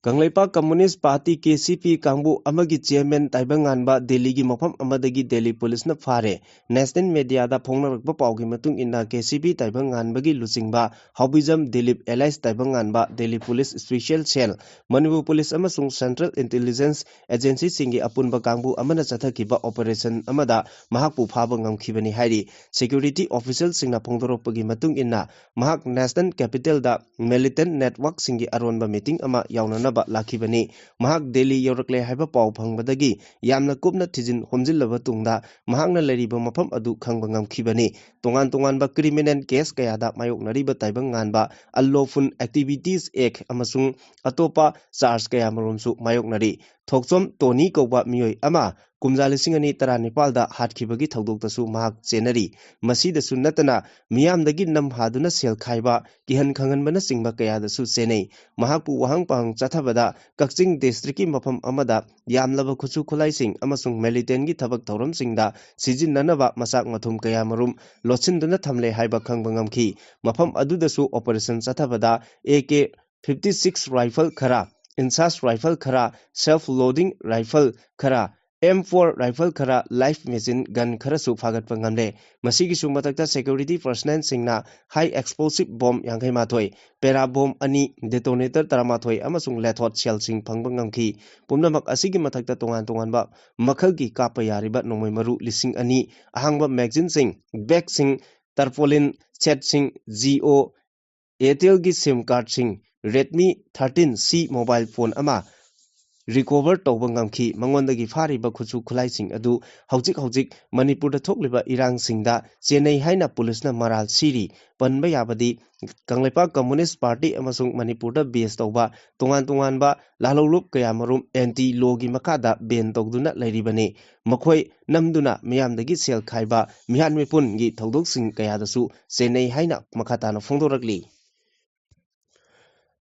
Kangleipak communist party, K C ꯄꯤ, ꯀꯥꯡꯕꯨ ꯑꯃꯒꯤ ꯆꯤꯌꯔꯃꯦꯟ ꯇꯥꯏꯕꯪꯉꯥꯟꯕ ꯗꯦꯜꯂꯤꯒꯤ ꯃꯐꯝ ꯑꯃꯗꯒꯤ ꯗꯦꯜꯂꯤ ꯄꯨꯂꯤꯁꯅ ꯐꯥꯔꯦ꯫ ꯅꯦꯁꯅꯦꯜ ꯃꯦꯗꯤꯌꯥꯗ ꯐꯣꯡꯅꯔꯛꯄ ꯄꯥꯎꯒꯤ ꯃꯇꯨꯡ ꯏꯟꯅ, ꯀꯦ ꯁꯤ ꯄꯤ ꯇꯥꯏꯕꯪꯉꯥꯟꯕꯒꯤ ꯂꯨꯆꯤꯡꯕ Haobijam Dilip alias Taibangnganba Delhi police special cell, Manipur police ꯑꯃꯁꯨꯡ ꯁꯦꯟꯇ꯭ꯔꯦꯜ ꯏꯟꯇꯦꯂꯤꯖꯦꯟꯁ ꯑꯦꯖꯦꯟꯁꯤꯁꯤꯡꯒꯤ ꯑꯄꯨꯟꯕ ꯀꯥꯡꯕꯨ ꯑꯃꯅ ꯆꯠꯊꯈꯤꯕ ꯑꯣꯄꯔꯦꯁꯟ ꯑꯃꯗ ꯃꯍꯥꯛꯄꯨ ꯐꯥꯕ ꯉꯝꯈꯤꯕꯅꯤ ꯍꯥꯏꯔꯤ꯫ ꯁꯦꯀ꯭ꯌꯨꯔꯤꯇꯤ ꯑꯣꯐꯤꯁꯤꯌꯦꯜꯁꯤꯡꯅ ꯐꯣꯡꯗꯣꯔꯛꯄꯒꯤ ꯃꯇꯨꯡ ꯏꯟꯅ, ꯃꯍꯥꯛ ꯅꯦꯁꯅꯦꯜ ꯀꯦꯄꯤꯇꯦꯜꯗ ꯃꯤꯂꯤꯇꯦꯟ ꯅꯦꯠꯋꯥꯔꯛꯁꯤꯡꯒꯤ ꯑꯔꯣꯟꯕ ꯃꯤꯇꯤꯡ ꯑꯃ ꯌꯥꯎꯅꯅꯕ ꯂꯥꯛꯈꯤꯕꯅꯤ꯫ ꯃꯍꯥꯛ ꯗꯦꯜꯂꯤ ꯌꯧꯔꯛꯂꯦ ꯍꯥꯏꯕ ꯄꯥꯎ ꯐꯪꯕꯗꯒꯤ ꯌꯥꯝꯅ ꯀꯨꯞꯅ ꯊꯤꯖꯤꯟ ꯈꯣꯝꯖꯤꯜꯂꯕ ꯇꯨꯡꯗ ꯃꯍꯥꯛꯅ ꯂꯩꯔꯤꯕ ꯃꯐꯝ ꯑꯗꯨ ꯈꯪꯕ ꯉꯝꯈꯤꯕꯅꯤ꯫ ꯇꯣꯉꯥꯟ ꯇꯣꯉꯥꯟꯕ ꯀ꯭ꯔꯤꯃꯤꯅꯦꯜ ꯀꯦꯁ ꯀꯌꯥꯗ ꯃꯥꯌꯣꯛꯅꯔꯤꯕ ꯇꯥꯏꯕꯪꯉꯥꯟꯕ, Unlawful Activities Act ꯑꯃꯁꯨꯡ ꯑꯇꯣꯞꯄ ꯆꯥꯔꯖ ꯀꯌꯥꯃꯔꯨꯝꯁꯨ ꯃꯥꯌꯣꯛꯅꯔꯤ꯫ ꯊꯣꯛꯆꯣꯝ ꯇꯣꯅꯤ ꯀꯧꯕ ꯃꯤꯑꯣꯏ ꯑꯃ ꯀꯨꯝꯖꯥ ꯂꯤꯁꯤꯡ ꯑꯅꯤ ꯇꯔꯥꯅꯤꯄꯥꯜꯗ ꯍꯥꯠꯈꯤꯕꯒꯤ ꯊꯧꯗꯣꯛꯇꯁꯨ ꯃꯍꯥꯛ ꯆꯦꯟꯅꯔꯤ꯫ ꯃꯁꯤꯗꯁꯨ ꯅꯠꯇꯅ, ꯃꯤꯌꯥꯝꯗꯒꯤ ꯅꯝ ꯍꯥꯗꯨꯅ ꯁꯦꯜ ꯈꯥꯏꯕ, ꯀꯤꯍꯟ ꯈꯪꯍꯟꯕꯅꯆꯤꯡꯕ ꯀꯌꯥꯗꯁꯨ ꯆꯦꯟꯅꯩ꯫ ꯃꯍꯥꯛꯄꯨ ꯋꯥꯍꯪ ꯄꯥꯎꯍꯪ ꯆꯠꯊꯕꯗ ꯀꯛꯆꯤꯡ ꯗꯤꯁꯇ꯭ꯔꯤꯛꯀꯤ ꯃꯐꯝ ꯑꯃꯗ ꯌꯥꯝꯂꯕ ꯈꯨꯠꯁꯨ ꯈꯨꯠꯂꯥꯏꯁꯤꯡ ꯑꯃꯁꯨꯡ ꯃꯤꯂꯤꯇꯦꯟꯒꯤ ꯊꯕꯛ ꯊꯧꯔꯝꯁꯤꯡꯗ ꯁꯤꯖꯤꯟꯅꯅꯕ ꯃꯆꯥꯛ ꯃꯊꯨꯝ ꯀꯌꯥꯃꯔꯨꯝ ꯂꯣꯠꯁꯤꯟꯗꯨꯅ ꯊꯝꯂꯦ ꯍꯥꯏꯕ ꯈꯪꯕ ꯉꯝꯈꯤ꯫ ꯃꯐꯝ ꯑꯗꯨꯗꯁꯨ ꯑꯣꯄꯔꯦꯁꯟ ꯆꯠꯊꯕꯗ A K fifty six rifle ꯈꯔ, ꯏꯟꯁꯥꯁ ꯔꯥꯏꯐꯜ ꯈꯔ, ꯁꯦꯜꯐ ꯂꯣꯗꯤꯡ ꯔꯥꯏꯐꯜ ꯈꯔ, ꯑꯦꯝ ꯐꯣꯔ ꯔꯥꯏꯐꯜ ꯈꯔ, ꯂꯥꯏꯐ ꯃꯦꯆꯤꯟ ꯒꯟ ꯈꯔꯁꯨ ꯐꯥꯒꯠꯄ ꯉꯝꯂꯦ꯫ ꯃꯁꯤꯒꯤꯁꯨ ꯃꯊꯛꯇ ꯁꯦꯀ꯭ꯌꯨꯔꯤꯇꯤ ꯄꯔꯁꯅꯦꯜꯁꯤꯡꯅ ꯍꯥꯏ ꯑꯦꯛꯁꯄ꯭ꯂꯣꯁꯤꯞ ꯕꯣꯝ ꯌꯥꯡꯈꯩ ꯃꯥꯊꯣꯏ, ꯄꯦꯔꯥ ꯕꯣꯝ ꯑꯅꯤ, ꯗꯦꯇꯣꯅꯦꯇꯔ ꯇꯔꯥꯃꯥꯊꯣꯏ ꯑꯃꯁꯨꯡ ꯂꯦꯊꯣꯠ ꯁꯦꯜꯁꯤꯡ ꯐꯪꯕ ꯉꯝꯈꯤ꯫ ꯄꯨꯝꯅꯃꯛ ꯑꯁꯤꯒꯤ ꯃꯊꯛꯇ ꯇꯣꯉꯥꯟ ꯇꯣꯉꯥꯟꯕ ꯃꯈꯜꯒꯤ ꯀꯥꯞꯄ ꯌꯥꯔꯤꯕ ꯅꯣꯡꯃꯩ ꯃꯔꯨ ꯂꯤꯁꯤꯡ ꯑꯅꯤ, ꯑꯍꯥꯡꯕ ꯃꯦꯒꯥꯖꯤꯟꯁꯤꯡ, ꯕꯦꯒꯁꯤꯡ, ꯇꯔꯄꯣꯂꯤꯟ ꯁꯦꯠꯁꯤꯡ, ꯖꯤꯑꯣ ꯑꯦꯌꯔꯇꯦꯜꯒꯤ ꯁꯤꯝ ꯀꯥꯔꯗꯁꯤꯡ, ꯔꯦꯗꯃꯤ ꯊꯥꯔꯇꯤꯟ ꯁꯤ ꯃꯣꯕꯥꯏꯜ ꯐꯣꯟ ꯑꯃ ꯔꯤꯀꯣꯚꯔ ꯇꯧꯕ ꯉꯝꯈꯤ꯫ ꯃꯉꯣꯟꯗꯒꯤ ꯐꯥꯔꯤꯕ ꯈꯨꯠꯁꯨ ꯈꯨꯠꯂꯥꯏꯁꯤꯡ ꯑꯗꯨ ꯍꯧꯖꯤꯛ ꯍꯧꯖꯤꯛ ꯃꯅꯤꯄꯨꯔꯗ ꯊꯣꯛꯂꯤꯕ ꯏꯔꯥꯡꯁꯤꯡꯗ ꯆꯦꯟꯅꯩ ꯍꯥꯏꯅ ꯄꯨꯂꯤꯁꯅ ꯃꯔꯥꯜ ꯁꯤꯔꯤ꯫ ꯄꯟꯕ ꯌꯥꯕꯗꯤ ꯀꯪꯂꯩꯄꯥꯛ ꯀꯝꯃꯨꯅꯤꯁ ꯄꯥꯔꯇꯤ ꯑꯃꯁꯨꯡ ꯃꯅꯤꯄꯨꯔꯗ ꯕꯦꯁ ꯇꯧꯕ ꯇꯣꯉꯥꯟ ꯇꯣꯉꯥꯟꯕ ꯂꯥꯜꯍꯧꯂꯨꯞ ꯀꯌꯥꯃꯔꯨꯝ ꯑꯦꯟꯇꯤ ꯂꯣꯒꯤ ꯃꯈꯥꯗ ꯕꯦꯟ ꯇꯧꯗꯨꯅ ꯂꯩꯔꯤꯕꯅꯤ꯫ ꯃꯈꯣꯏ ꯅꯝꯗꯨꯅ ꯃꯤꯌꯥꯝꯗꯒꯤ ꯁꯦꯜ ꯈꯥꯏꯕ, ꯃꯤꯍꯥꯠ ꯃꯤꯄꯨꯟꯒꯤ ꯊꯧꯗꯣꯛꯁꯤꯡ ꯀꯌꯥꯗꯁꯨ ꯆꯦꯟꯅꯩ ꯍꯥꯏꯅ ꯃꯈꯥ ꯇꯥꯅ ꯐꯣꯡꯗꯣꯔꯛꯂꯤ꯫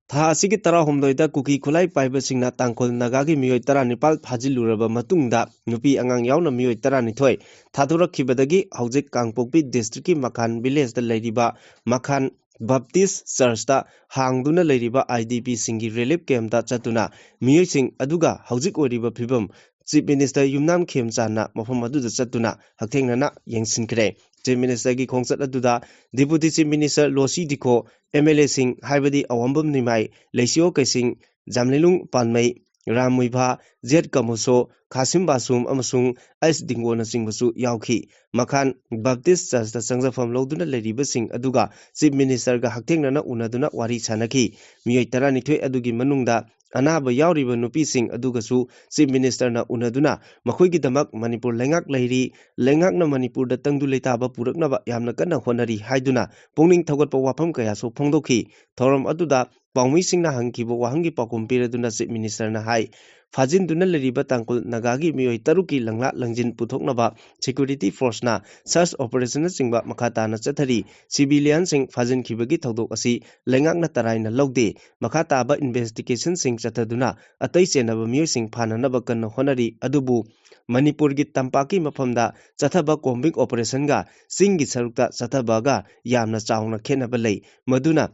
ꯊꯥ ꯑꯁꯤꯒꯤ ꯇꯔꯥꯍꯨꯝꯗꯣꯏꯗ ꯀꯨꯀꯤ ꯈꯨꯠꯂꯥꯏ ꯄꯥꯏꯕꯁꯤꯡꯅ ꯇꯥꯡꯈꯨꯜ ꯅꯥꯒꯥꯒꯤ ꯃꯤꯑꯣꯏ ꯇꯔꯥꯅꯤꯄꯥꯜ ꯐꯥꯖꯤꯜꯂꯨꯔꯕ ꯃꯇꯨꯡꯗ, ꯅꯨꯄꯤ ꯑꯉꯥꯡ ꯌꯥꯎꯅ ꯃꯤꯑꯣꯏ ꯇꯔꯥꯅꯤꯊꯣꯏ ꯊꯥꯗꯣꯔꯛꯈꯤꯕꯗꯒꯤ ꯍꯧꯖꯤꯛ ꯀꯥꯡꯄꯣꯛꯄꯤ ꯗꯤꯁꯇ꯭ꯔꯤꯛꯀꯤ ꯃꯈꯥꯟ ꯚꯤꯂꯦꯖꯇ ꯂꯩꯔꯤꯕ ꯃꯈꯥꯟ ꯕꯞꯇꯤꯁ ꯆꯔꯆꯇ ꯍꯥꯡꯗꯨꯅ ꯂꯩꯔꯤꯕ ꯑꯥꯏ ꯗꯤ ꯄꯤꯁꯤꯡꯒꯤ ꯔꯤꯂꯤꯐ ꯀꯦꯝꯞꯇ ꯆꯠꯇꯨꯅ ꯃꯤꯑꯣꯏꯁꯤꯡ ꯑꯗꯨꯒ ꯍꯧꯖꯤꯛ ꯑꯣꯏꯔꯤꯕ ꯐꯤꯕꯝ ꯆꯤꯐ ꯃꯤꯅꯤꯁꯇꯔ ꯌꯨꯝꯅꯥꯝ ꯈꯦꯝꯆꯥꯟꯅ ꯃꯐꯝ ꯑꯗꯨꯗ ꯆꯠꯇꯨꯅ ꯍꯛꯊꯦꯡꯅꯅ ꯌꯦꯡꯁꯤꯟꯈ꯭ꯔꯦ꯫ ꯆꯤꯐ ꯃꯤꯅꯤꯁꯇꯔꯒꯤ ꯈꯣꯡꯆꯠ ꯑꯗꯨꯗ deputy chief minister Loshi Dikho, M L ꯑꯦꯁꯤꯡ ꯍꯥꯏꯕꯗꯤ ꯑꯋꯥꯡꯕꯝ ꯅꯤꯃꯥꯏ, ꯂꯩꯁꯤꯌꯣ ꯀꯩꯁꯤꯡ, ꯖꯥꯝꯂꯤꯂꯨꯡ ꯄꯥꯟꯃꯩ, ꯔꯥꯝ ꯃꯨꯏꯚꯥ, ꯖꯦꯠ ꯀꯃꯨꯁꯣ, ꯈꯥꯁꯤꯝ ꯕꯥꯁꯨꯝ ꯑꯃꯁꯨꯡ ꯑꯩꯁ ꯗꯤꯡꯒꯣꯅꯆꯤꯡꯕꯁꯨ ꯌꯥꯎꯈꯤ꯫ ꯃꯈꯥꯟ ꯕꯞꯇꯤꯁ ꯆꯔꯆꯇ ꯆꯪꯖꯐꯝ ꯂꯧꯗꯨꯅ ꯂꯩꯔꯤꯕꯁꯤꯡ ꯑꯗꯨꯒ ꯆꯤꯐ ꯃꯤꯅꯤꯁꯇꯔꯒ ꯍꯛꯊꯦꯡꯅꯅ ꯎꯅꯗꯨꯅ ꯋꯥꯔꯤ ꯁꯥꯟꯅꯈꯤ꯫ ꯃꯤꯑꯣꯏ ꯇꯔꯥꯅꯤꯊꯣꯏ ꯑꯗꯨꯒꯤ ꯃꯅꯨꯡꯗ ꯑꯅꯥꯕ ꯌꯥꯎꯔꯤꯕ ꯅꯨꯄꯤꯁꯤꯡ ꯑꯗꯨꯒꯁꯨ ꯆꯤꯐ ꯃꯤꯅꯤꯁꯇꯔꯅ ꯎꯅꯗꯨꯅ ꯃꯈꯣꯏꯒꯤꯗꯃꯛ ꯃꯅꯤꯄꯨꯔ ꯂꯩꯉꯥꯛ ꯂꯩꯔꯤ, ꯂꯩꯉꯥꯛꯅ ꯃꯅꯤꯄꯨꯔꯗ ꯇꯪꯗꯨ ꯂꯩꯇꯥꯕ ꯄꯨꯔꯛꯅꯕ ꯌꯥꯝꯅ ꯀꯟꯅ ꯍꯣꯠꯅꯔꯤ ꯍꯥꯏꯗꯨꯅ ꯄꯨꯛꯅꯤꯡ ꯊꯧꯒꯠꯄ ꯋꯥꯐꯝ ꯀꯌꯥꯁꯨ ꯐꯣꯡꯗꯣꯛꯈꯤ꯫ ꯊꯧꯔꯝ ꯑꯗꯨꯗ ꯄꯥꯎꯃꯤꯁꯤꯡꯅ ꯍꯪꯈꯤꯕ ꯋꯥꯍꯪꯒꯤ ꯄꯥꯎꯈꯨꯝ ꯄꯤꯔꯗꯨꯅ ꯆꯤꯐ ꯃꯤꯅꯤꯁꯇꯔꯅ ꯍꯥꯏ, ꯐꯥꯖꯤꯟꯗꯨꯅ ꯂꯩꯔꯤꯕ ꯇꯥꯡꯈꯨꯜ ꯅꯥꯒꯥꯒꯤ ꯃꯤꯑꯣꯏ ꯇꯔꯨꯛꯀꯤ ꯂꯪꯂꯥ ꯂꯪꯖꯤꯟ ꯄꯨꯊꯣꯛꯅꯕ ꯁꯦꯀ꯭ꯌꯨꯔꯤꯇꯤ ꯐꯣꯔꯁꯅ ꯁꯔꯆ ꯑꯣꯄꯔꯦꯁꯟꯅꯆꯤꯡꯕ ꯃꯈꯥ ꯇꯥꯅ ꯆꯠꯊꯔꯤ꯫ ꯁꯤꯚꯤꯂꯤꯌꯟꯁꯤꯡ ꯐꯥꯖꯤꯟꯈꯤꯕꯒꯤ ꯊꯧꯗꯣꯛ ꯑꯁꯤ ꯂꯩꯉꯥꯛꯅ ꯇꯔꯥꯏꯅ ꯂꯧꯗꯦ꯫ ꯃꯈꯥ ꯇꯥꯕ ꯏꯟꯚꯦꯁꯇꯤꯒꯦꯁꯟꯁꯤꯡ ꯆꯠꯊꯗꯨꯅ ꯑꯇꯩ ꯆꯦꯟꯅꯕ ꯃꯤꯑꯣꯏꯁꯤꯡ ꯐꯥꯅꯅꯕ ꯀꯟꯅ ꯍꯣꯠꯅꯔꯤ꯫ ꯑꯗꯨꯕꯨ ꯃꯅꯤꯄꯨꯔꯒꯤ ꯇꯝꯄꯥꯛꯀꯤ ꯃꯐꯝꯗ ꯆꯠꯊꯕ ꯀꯣꯝꯕꯤꯡ ꯑꯣꯄꯔꯦꯁꯟꯒ ꯆꯤꯡꯒꯤ ꯁꯔꯨꯛꯇ ꯆꯠꯊꯕꯒ ꯌꯥꯝꯅ ꯆꯥꯎꯅ ꯈꯦꯠꯅꯕ ꯂꯩ꯫ ꯃꯗꯨꯅ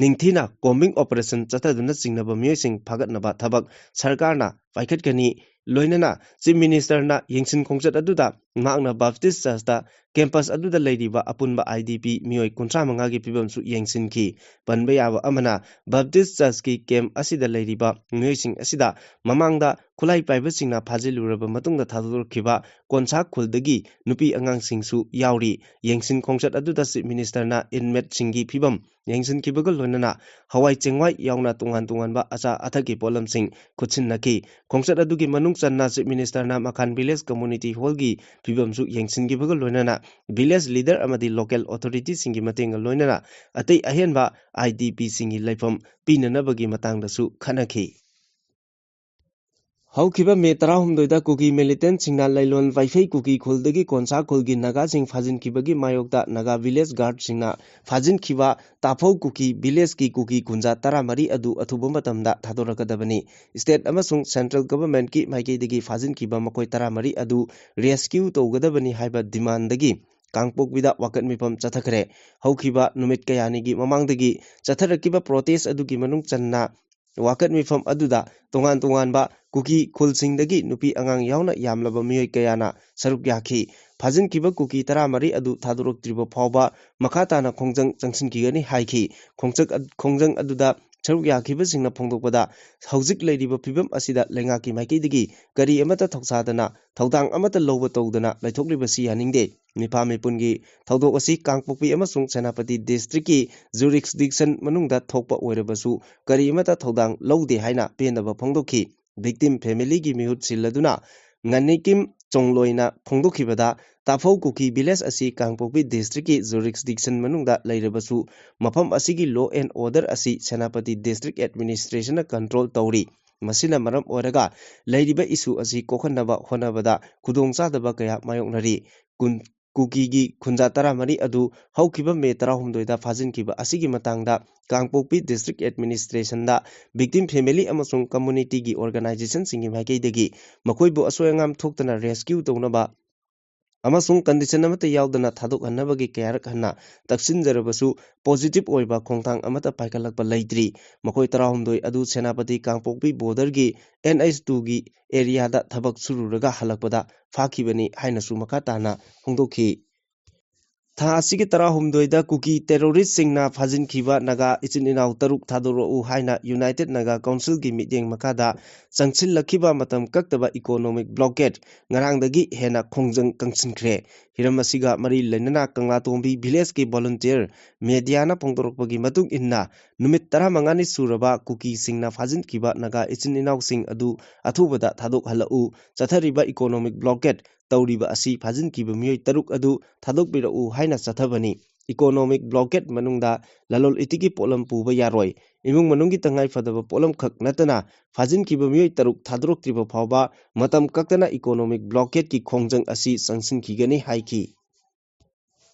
ꯅꯤꯡꯊꯤꯅ ꯀꯣꯝꯕꯤꯡ ꯑꯣꯄꯔꯦꯁꯟ ꯆꯠꯊꯗꯨꯅ ꯆꯤꯡꯅꯕ ꯃꯤꯑꯣꯏꯁꯤꯡ ꯐꯥꯒꯠꯅꯕ ꯊꯕꯛ ꯁꯔꯀꯥꯔꯅ ꯄꯥꯏꯈꯠꯀꯅꯤ꯫ ꯂꯣꯏꯅꯅ Chief Ministerꯅ ꯌꯦꯡꯁꯤꯟ ꯈꯣꯡꯆꯠ ꯑꯗꯨꯗ ꯃꯍꯥꯛꯅ Baptist Churchꯇ campus ꯑꯗꯨꯗ ꯂꯩꯔꯤꯕ ꯑꯄꯨꯟꯕ IDP ꯃꯤꯑꯣꯏ ꯀꯨꯟꯊ꯭ꯔꯥ ꯃꯉꯥꯒꯤ ꯐꯤꯕꯝꯁꯨ ꯌꯦꯡꯁꯤꯟꯈꯤ꯫ ꯄꯟꯕ ꯌꯥꯕ ꯑꯃꯅ, Baptist Churchꯀꯤ camp ꯑꯁꯤꯗ ꯂꯩꯔꯤꯕ ꯃꯤꯑꯣꯏꯁꯤꯡ ꯑꯁꯤꯗ ꯃꯃꯥꯡꯗ ꯈꯨꯠꯂꯥꯏ ꯄꯥꯏꯕꯁꯤꯡꯅ ꯐꯥꯖꯤꯜꯂꯨꯔꯕ ꯃꯇꯨꯡꯗ ꯊꯥꯗꯣꯔꯛꯈꯤꯕ ꯀꯣꯟꯁꯥ ꯈꯨꯜꯗꯒꯤ ꯅꯨꯄꯤ ꯑꯉꯥꯡꯁꯤꯡꯁꯨ ꯌꯥꯎꯔꯤ꯫ ꯌꯦꯡꯁꯤꯟ ꯈꯣꯡꯆꯠ ꯑꯗꯨꯗ Chief Ministerꯅ inmateꯁꯤꯡꯒꯤ ꯐꯤꯕꯝ ꯌꯦꯡꯁꯤꯟꯈꯤꯕꯒ ꯂꯣꯏꯅꯅ ꯍꯋꯥꯏ ꯆꯦꯡꯋꯥꯏ ꯌꯥꯎꯅ ꯇꯣꯉꯥꯟ ꯇꯣꯉꯥꯟꯕ ꯑꯆꯥ ꯑꯊꯛꯀꯤ ꯄꯣꯠꯂꯝꯁꯤꯡ ꯈꯨꯠꯁꯤꯟꯅꯈꯤ꯫ ꯈꯣꯡꯆꯠ ꯑꯗꯨꯒꯤ ꯃꯅꯨꯡ ꯆꯟꯅ Chief Ministerꯅ ꯃꯈꯥꯟ Village Community Hallꯒꯤ ꯐꯤꯕꯝꯁꯨ ꯌꯦꯡꯁꯤꯟꯈꯤꯕꯒ ꯂꯣꯏꯅꯅ village leader ꯑꯃꯗꯤ local authorityꯁꯤꯡꯒꯤ ꯃꯇꯦꯡꯒ ꯂꯣꯏꯅꯅ ꯑꯇꯩ ꯑꯍꯦꯟꯕ IDPꯁꯤꯡꯒꯤ ꯂꯩꯐꯝ ꯄꯤꯅꯅꯕꯒꯤ ꯃꯇꯥꯡꯗꯁꯨ ꯈꯟꯅꯈꯤ꯫ ꯍꯧꯈꯤꯕ ꯃꯦ ꯇꯔꯥꯍꯨꯝꯗꯣꯏꯗ ꯀꯨꯀꯤ militantꯁꯤꯡꯅ ꯂꯩꯂꯣꯟ ꯋꯥꯏꯐꯩ ꯀꯨꯀꯤ ꯈꯨꯜꯗꯒꯤ ꯀꯣꯟꯁꯥ ꯈꯨꯜꯒꯤ ꯅꯥꯒꯥꯁꯤꯡ ꯐꯥꯖꯤꯟꯈꯤꯕꯒꯤ ꯃꯥꯌꯣꯛꯇ ꯅꯥꯒꯥ village guardꯁꯤꯡꯅ ꯐꯥꯖꯤꯟꯈꯤꯕ ꯇꯥꯐꯧ ꯀꯨꯀꯤ villageꯀꯤ ꯀꯨꯀꯤ ꯀꯨꯟꯖꯥ ꯇꯔꯥꯃꯔꯤ ꯑꯗꯨ ꯑꯊꯨꯕ ꯃꯇꯝꯗ ꯊꯥꯗꯣꯔꯛꯀꯗꯕꯅꯤ꯫ State ꯑꯃꯁꯨꯡ central governmentꯀꯤ ꯃꯥꯏꯀꯩꯗꯒꯤ ꯐꯥꯖꯤꯟꯈꯤꯕ ꯃꯈꯣꯏ ꯇꯔꯥꯃꯔꯤ ꯑꯗꯨ rescue ꯇꯧꯒꯗꯕꯅꯤ ꯍꯥꯏꯕ demandꯗꯒꯤ ꯀꯥꯡꯄꯣꯛꯄꯤꯗ ꯋꯥꯀꯠ ꯃꯤꯐꯝ ꯆꯠꯊꯈ꯭ꯔꯦ꯫ ꯍꯧꯈꯤꯕ ꯅꯨꯃꯤꯠ ꯀꯌꯥꯅꯤꯒꯤ ꯃꯃꯥꯡꯗꯒꯤ ꯆꯠꯊꯔꯛꯈꯤꯕ protest ꯑꯗꯨꯒꯤ ꯃꯅꯨꯡ ꯆꯟꯅ ꯋꯥꯀꯠ ꯃꯤꯐꯝ ꯑꯗꯨꯗ ꯇꯣꯉꯥꯟ ꯇꯣꯉꯥꯟꯕ ꯀꯨꯀꯤ ꯈꯨꯜꯁꯤꯡꯗꯒꯤ ꯅꯨꯄꯤ ꯑꯉꯥꯡ ꯌꯥꯎꯅ ꯌꯥꯝꯂꯕ ꯃꯤꯑꯣꯏ ꯀꯌꯥꯅ ꯁꯔꯨꯛ ꯌꯥꯈꯤ꯫ ꯐꯥꯖꯤꯟꯈꯤꯕ ꯀꯨꯀꯤ ꯇꯔꯥꯃꯔꯤ ꯑꯗꯨ ꯊꯥꯗꯣꯔꯛꯇ꯭ꯔꯤꯕ ꯐꯥꯎꯕ ꯃꯈꯥ ꯇꯥꯅ ꯈꯣꯡꯖꯪ ꯆꯪꯁꯤꯟꯈꯤꯒꯅꯤ ꯍꯥꯏꯈꯤ꯫ ꯈꯣꯡꯆꯠ ꯑ-, ꯈꯣꯡꯖꯪ ꯑꯗꯨꯗ ꯁꯔꯨꯛ ꯌꯥꯈꯤꯕꯁꯤꯡꯅ ꯐꯣꯡꯗꯣꯛꯄꯗ, ꯍꯧꯖꯤꯛ ꯂꯩꯔꯤꯕ ꯐꯤꯕꯝ ꯑꯁꯤꯗ ꯂꯩꯉꯥꯛꯀꯤ ꯃꯥꯏꯀꯩꯗꯒꯤ ꯀꯔꯤ ꯑꯃꯠꯇ ꯊꯧꯁꯥꯗꯅ, ꯊꯧꯗꯥꯡ ꯑꯃꯠꯇ ꯂꯧꯕ ꯇꯧꯗꯅ ꯂꯩꯊꯣꯛꯂꯤꯕꯁꯤ ꯌꯥꯅꯤꯡꯗꯦ꯫ ꯃꯤꯐꯥ ꯃꯤꯄꯨꯟꯒꯤ ꯊꯧꯗꯣꯛ ꯑꯁꯤ ꯀꯥꯡꯄꯣꯛꯄꯤ ꯑꯃꯁꯨꯡ ꯁꯦꯅꯥꯄꯇꯤ districtꯀꯤ jurisdiction ꯃꯅꯨꯡꯗ ꯊꯣꯛꯄ ꯑꯣꯏꯔꯕꯁꯨ ꯀꯔꯤ ꯑꯃꯠꯇ ꯊꯧꯗꯥꯡ ꯂꯧꯗꯦ ꯍꯥꯏꯅ ꯄꯦꯟꯗꯕ ꯐꯣꯡꯗꯣꯛꯈꯤ꯫ Victim familyꯒꯤ ꯃꯤꯍꯨꯠ ꯁꯤꯜꯂꯗꯨꯅ ꯉꯥꯅꯤꯀꯤꯝ ꯆꯣꯡꯂꯣꯏꯅ ꯐꯣꯡꯗꯣꯛꯈꯤꯕꯗ, ꯇꯥꯐꯧ ꯀꯨꯀꯤ village ꯑꯁꯤ ꯀꯥꯡꯄꯣꯛꯄꯤ districtꯀꯤ jurisdiction ꯃꯅꯨꯡꯗ ꯂꯩꯔꯕꯁꯨ, ꯃꯐꯝ ꯑꯁꯤꯒꯤ law and order ꯑꯁꯤ ꯁꯦꯅꯥꯄꯇꯤ district administrationꯅ control ꯇꯧꯔꯤ꯫ ꯃꯁꯤꯅ ꯃꯔꯝ ꯑꯣꯏꯔꯒ ꯂꯩꯔꯤꯕ issue ꯑꯁꯤ ꯀꯣꯛꯍꯟꯅꯕ ꯍꯣꯠꯅꯕꯗ ꯈꯨꯗꯣꯡꯆꯥꯗꯕ ꯀꯌꯥ ꯃꯥꯌꯣꯛꯅꯔꯤ꯫ ꯀꯨꯟ-, ꯀꯨꯀꯤꯒꯤ ꯈꯨꯟꯖꯥ ꯇꯔꯥꯃꯔꯤ ꯑꯗꯨ ꯍꯧꯈꯤꯕ ꯃꯦ ꯇꯔꯥꯍꯨꯝꯗꯣꯏꯗ ꯐꯥꯖꯤꯟꯈꯤꯕ ꯑꯁꯤꯒꯤ ꯃꯇꯥꯡꯗ ꯀꯥꯡꯄꯣꯛꯄꯤ district administrationꯗ victim family ꯑꯃꯁꯨꯡ communityꯒꯤ organizationꯁꯤꯡꯒꯤ ꯃꯥꯏꯀꯩꯗꯒꯤ ꯃꯈꯣꯏꯕꯨ ꯑꯁꯣꯏ ꯑꯉꯥꯝ ꯊꯣꯛꯇꯅ rescue ꯇꯧꯅꯕ ꯑꯃꯁꯨꯡ condition ꯑꯃꯠꯇ ꯌꯥꯎꯗꯅ ꯊꯥꯗꯣꯛꯍꯟꯅꯕꯒꯤ ꯀꯌꯥꯔꯛ ꯍꯟꯅ ꯇꯛꯁꯤꯟꯖꯔꯕꯁꯨ positive ꯑꯣꯏꯕ ꯈꯣꯡꯊꯥꯡ ꯑꯃꯠꯇ ꯄꯥꯏꯈꯠꯂꯛꯄ ꯂꯩꯇ꯭ꯔꯤ꯫ ꯃꯈꯣꯏ ꯇꯔꯥꯍꯨꯝꯗꯣꯏ ꯑꯗꯨ ꯁꯦꯅꯥꯄꯇꯤ ꯀꯥꯡꯄꯣꯛꯄꯤ borderꯒꯤ N H twoꯒꯤ areaꯗ ꯊꯕꯛ ꯁꯨꯔꯨꯔꯒ ꯍꯜꯂꯛꯄꯗ ꯐꯥꯈꯤꯕꯅꯤ ꯍꯥꯏꯅꯁꯨ ꯃꯈꯥ ꯇꯥꯅ ꯐꯣꯡꯗꯣꯛꯈꯤ꯫ ꯊꯥ ꯑꯁꯤꯒꯤ ꯇꯔꯥꯍꯨꯝꯗꯣꯏꯗ ꯀꯨꯀꯤ terroristꯁꯤꯡꯅ ꯐꯥꯖꯤꯟꯈꯤꯕ ꯅꯥꯒꯥ ꯏꯆꯤꯟ ꯏꯅꯥꯎ ꯇꯔꯨꯛ ꯊꯥꯗꯣꯔꯛꯎ ꯍꯥꯏꯅ United Naga Councilꯒꯤ ꯃꯤꯠꯌꯦꯡ ꯃꯈꯥꯗ ꯆꯪꯁꯤꯜꯂꯛꯈꯤꯕ ꯃꯇꯝ ꯀꯛꯇꯕ economic blockade ꯉꯔꯥꯡꯗꯒꯤ ꯍꯦꯟꯅ ꯈꯣꯡꯖꯪ ꯀꯪꯁꯤꯟꯈ꯭ꯔꯦ꯫ ꯍꯤꯔꯝ ꯑꯁꯤꯒ ꯃꯔꯤ ꯂꯩꯅꯅ ꯀꯪꯂꯥꯇꯣꯡꯕꯤ villageꯀꯤ volunteer mediaꯅ ꯐꯣꯡꯗꯣꯔꯛꯄꯒꯤ ꯃꯇꯨꯡ ꯏꯟꯅ, ꯅꯨꯃꯤꯠ ꯇꯔꯥꯃꯉꯥꯅꯤ ꯁꯨꯔꯕ ꯀꯨꯀꯤꯁꯤꯡꯅ ꯐꯥꯖꯤꯟꯈꯤꯕ ꯅꯥꯒꯥ ꯏꯆꯤꯟ ꯏꯅꯥꯎꯁꯤꯡ ꯑꯗꯨ ꯑꯊꯨꯕꯗ ꯊꯥꯗꯣꯛꯍꯜꯂꯛꯎ, ꯆꯠꯊꯔꯤꯕ economic blockade ꯇꯧꯔꯤꯕ ꯑꯁꯤ ꯐꯥꯖꯤꯟꯈꯤꯕ ꯃꯤꯑꯣꯏ ꯇꯔꯨꯛ ꯑꯗꯨ ꯊꯥꯗꯣꯛꯄꯤꯔꯛꯎ ꯍꯥꯏꯅ ꯆꯠꯊꯕꯅꯤ꯫ Economic blockade ꯃꯅꯨꯡꯗ ꯂꯂꯣꯟ ꯏꯇꯤꯛꯀꯤ ꯄꯣꯠꯂꯝ ꯄꯨꯕ ꯌꯥꯔꯣꯏ꯫ ꯏꯃꯨꯡ ꯃꯅꯨꯡꯒꯤ ꯇꯉꯥꯏ ꯐꯗꯕ ꯄꯣꯠꯂꯝ ꯈꯛ ꯅꯠꯇꯅ ꯐꯥꯖꯤꯟꯈꯤꯕ ꯃꯤꯑꯣꯏ ꯇꯔꯨꯛ ꯊꯥꯗꯣꯔꯛꯇ꯭ꯔꯤꯕ ꯐꯥꯎꯕ ꯃꯇꯝ ꯀꯛꯇꯅ economic blockadeꯀꯤ ꯈꯣꯡꯖꯪ ꯑꯁꯤ ꯆꯪꯁꯤꯟꯈꯤꯒꯅꯤ ꯍꯥꯏꯈꯤ꯫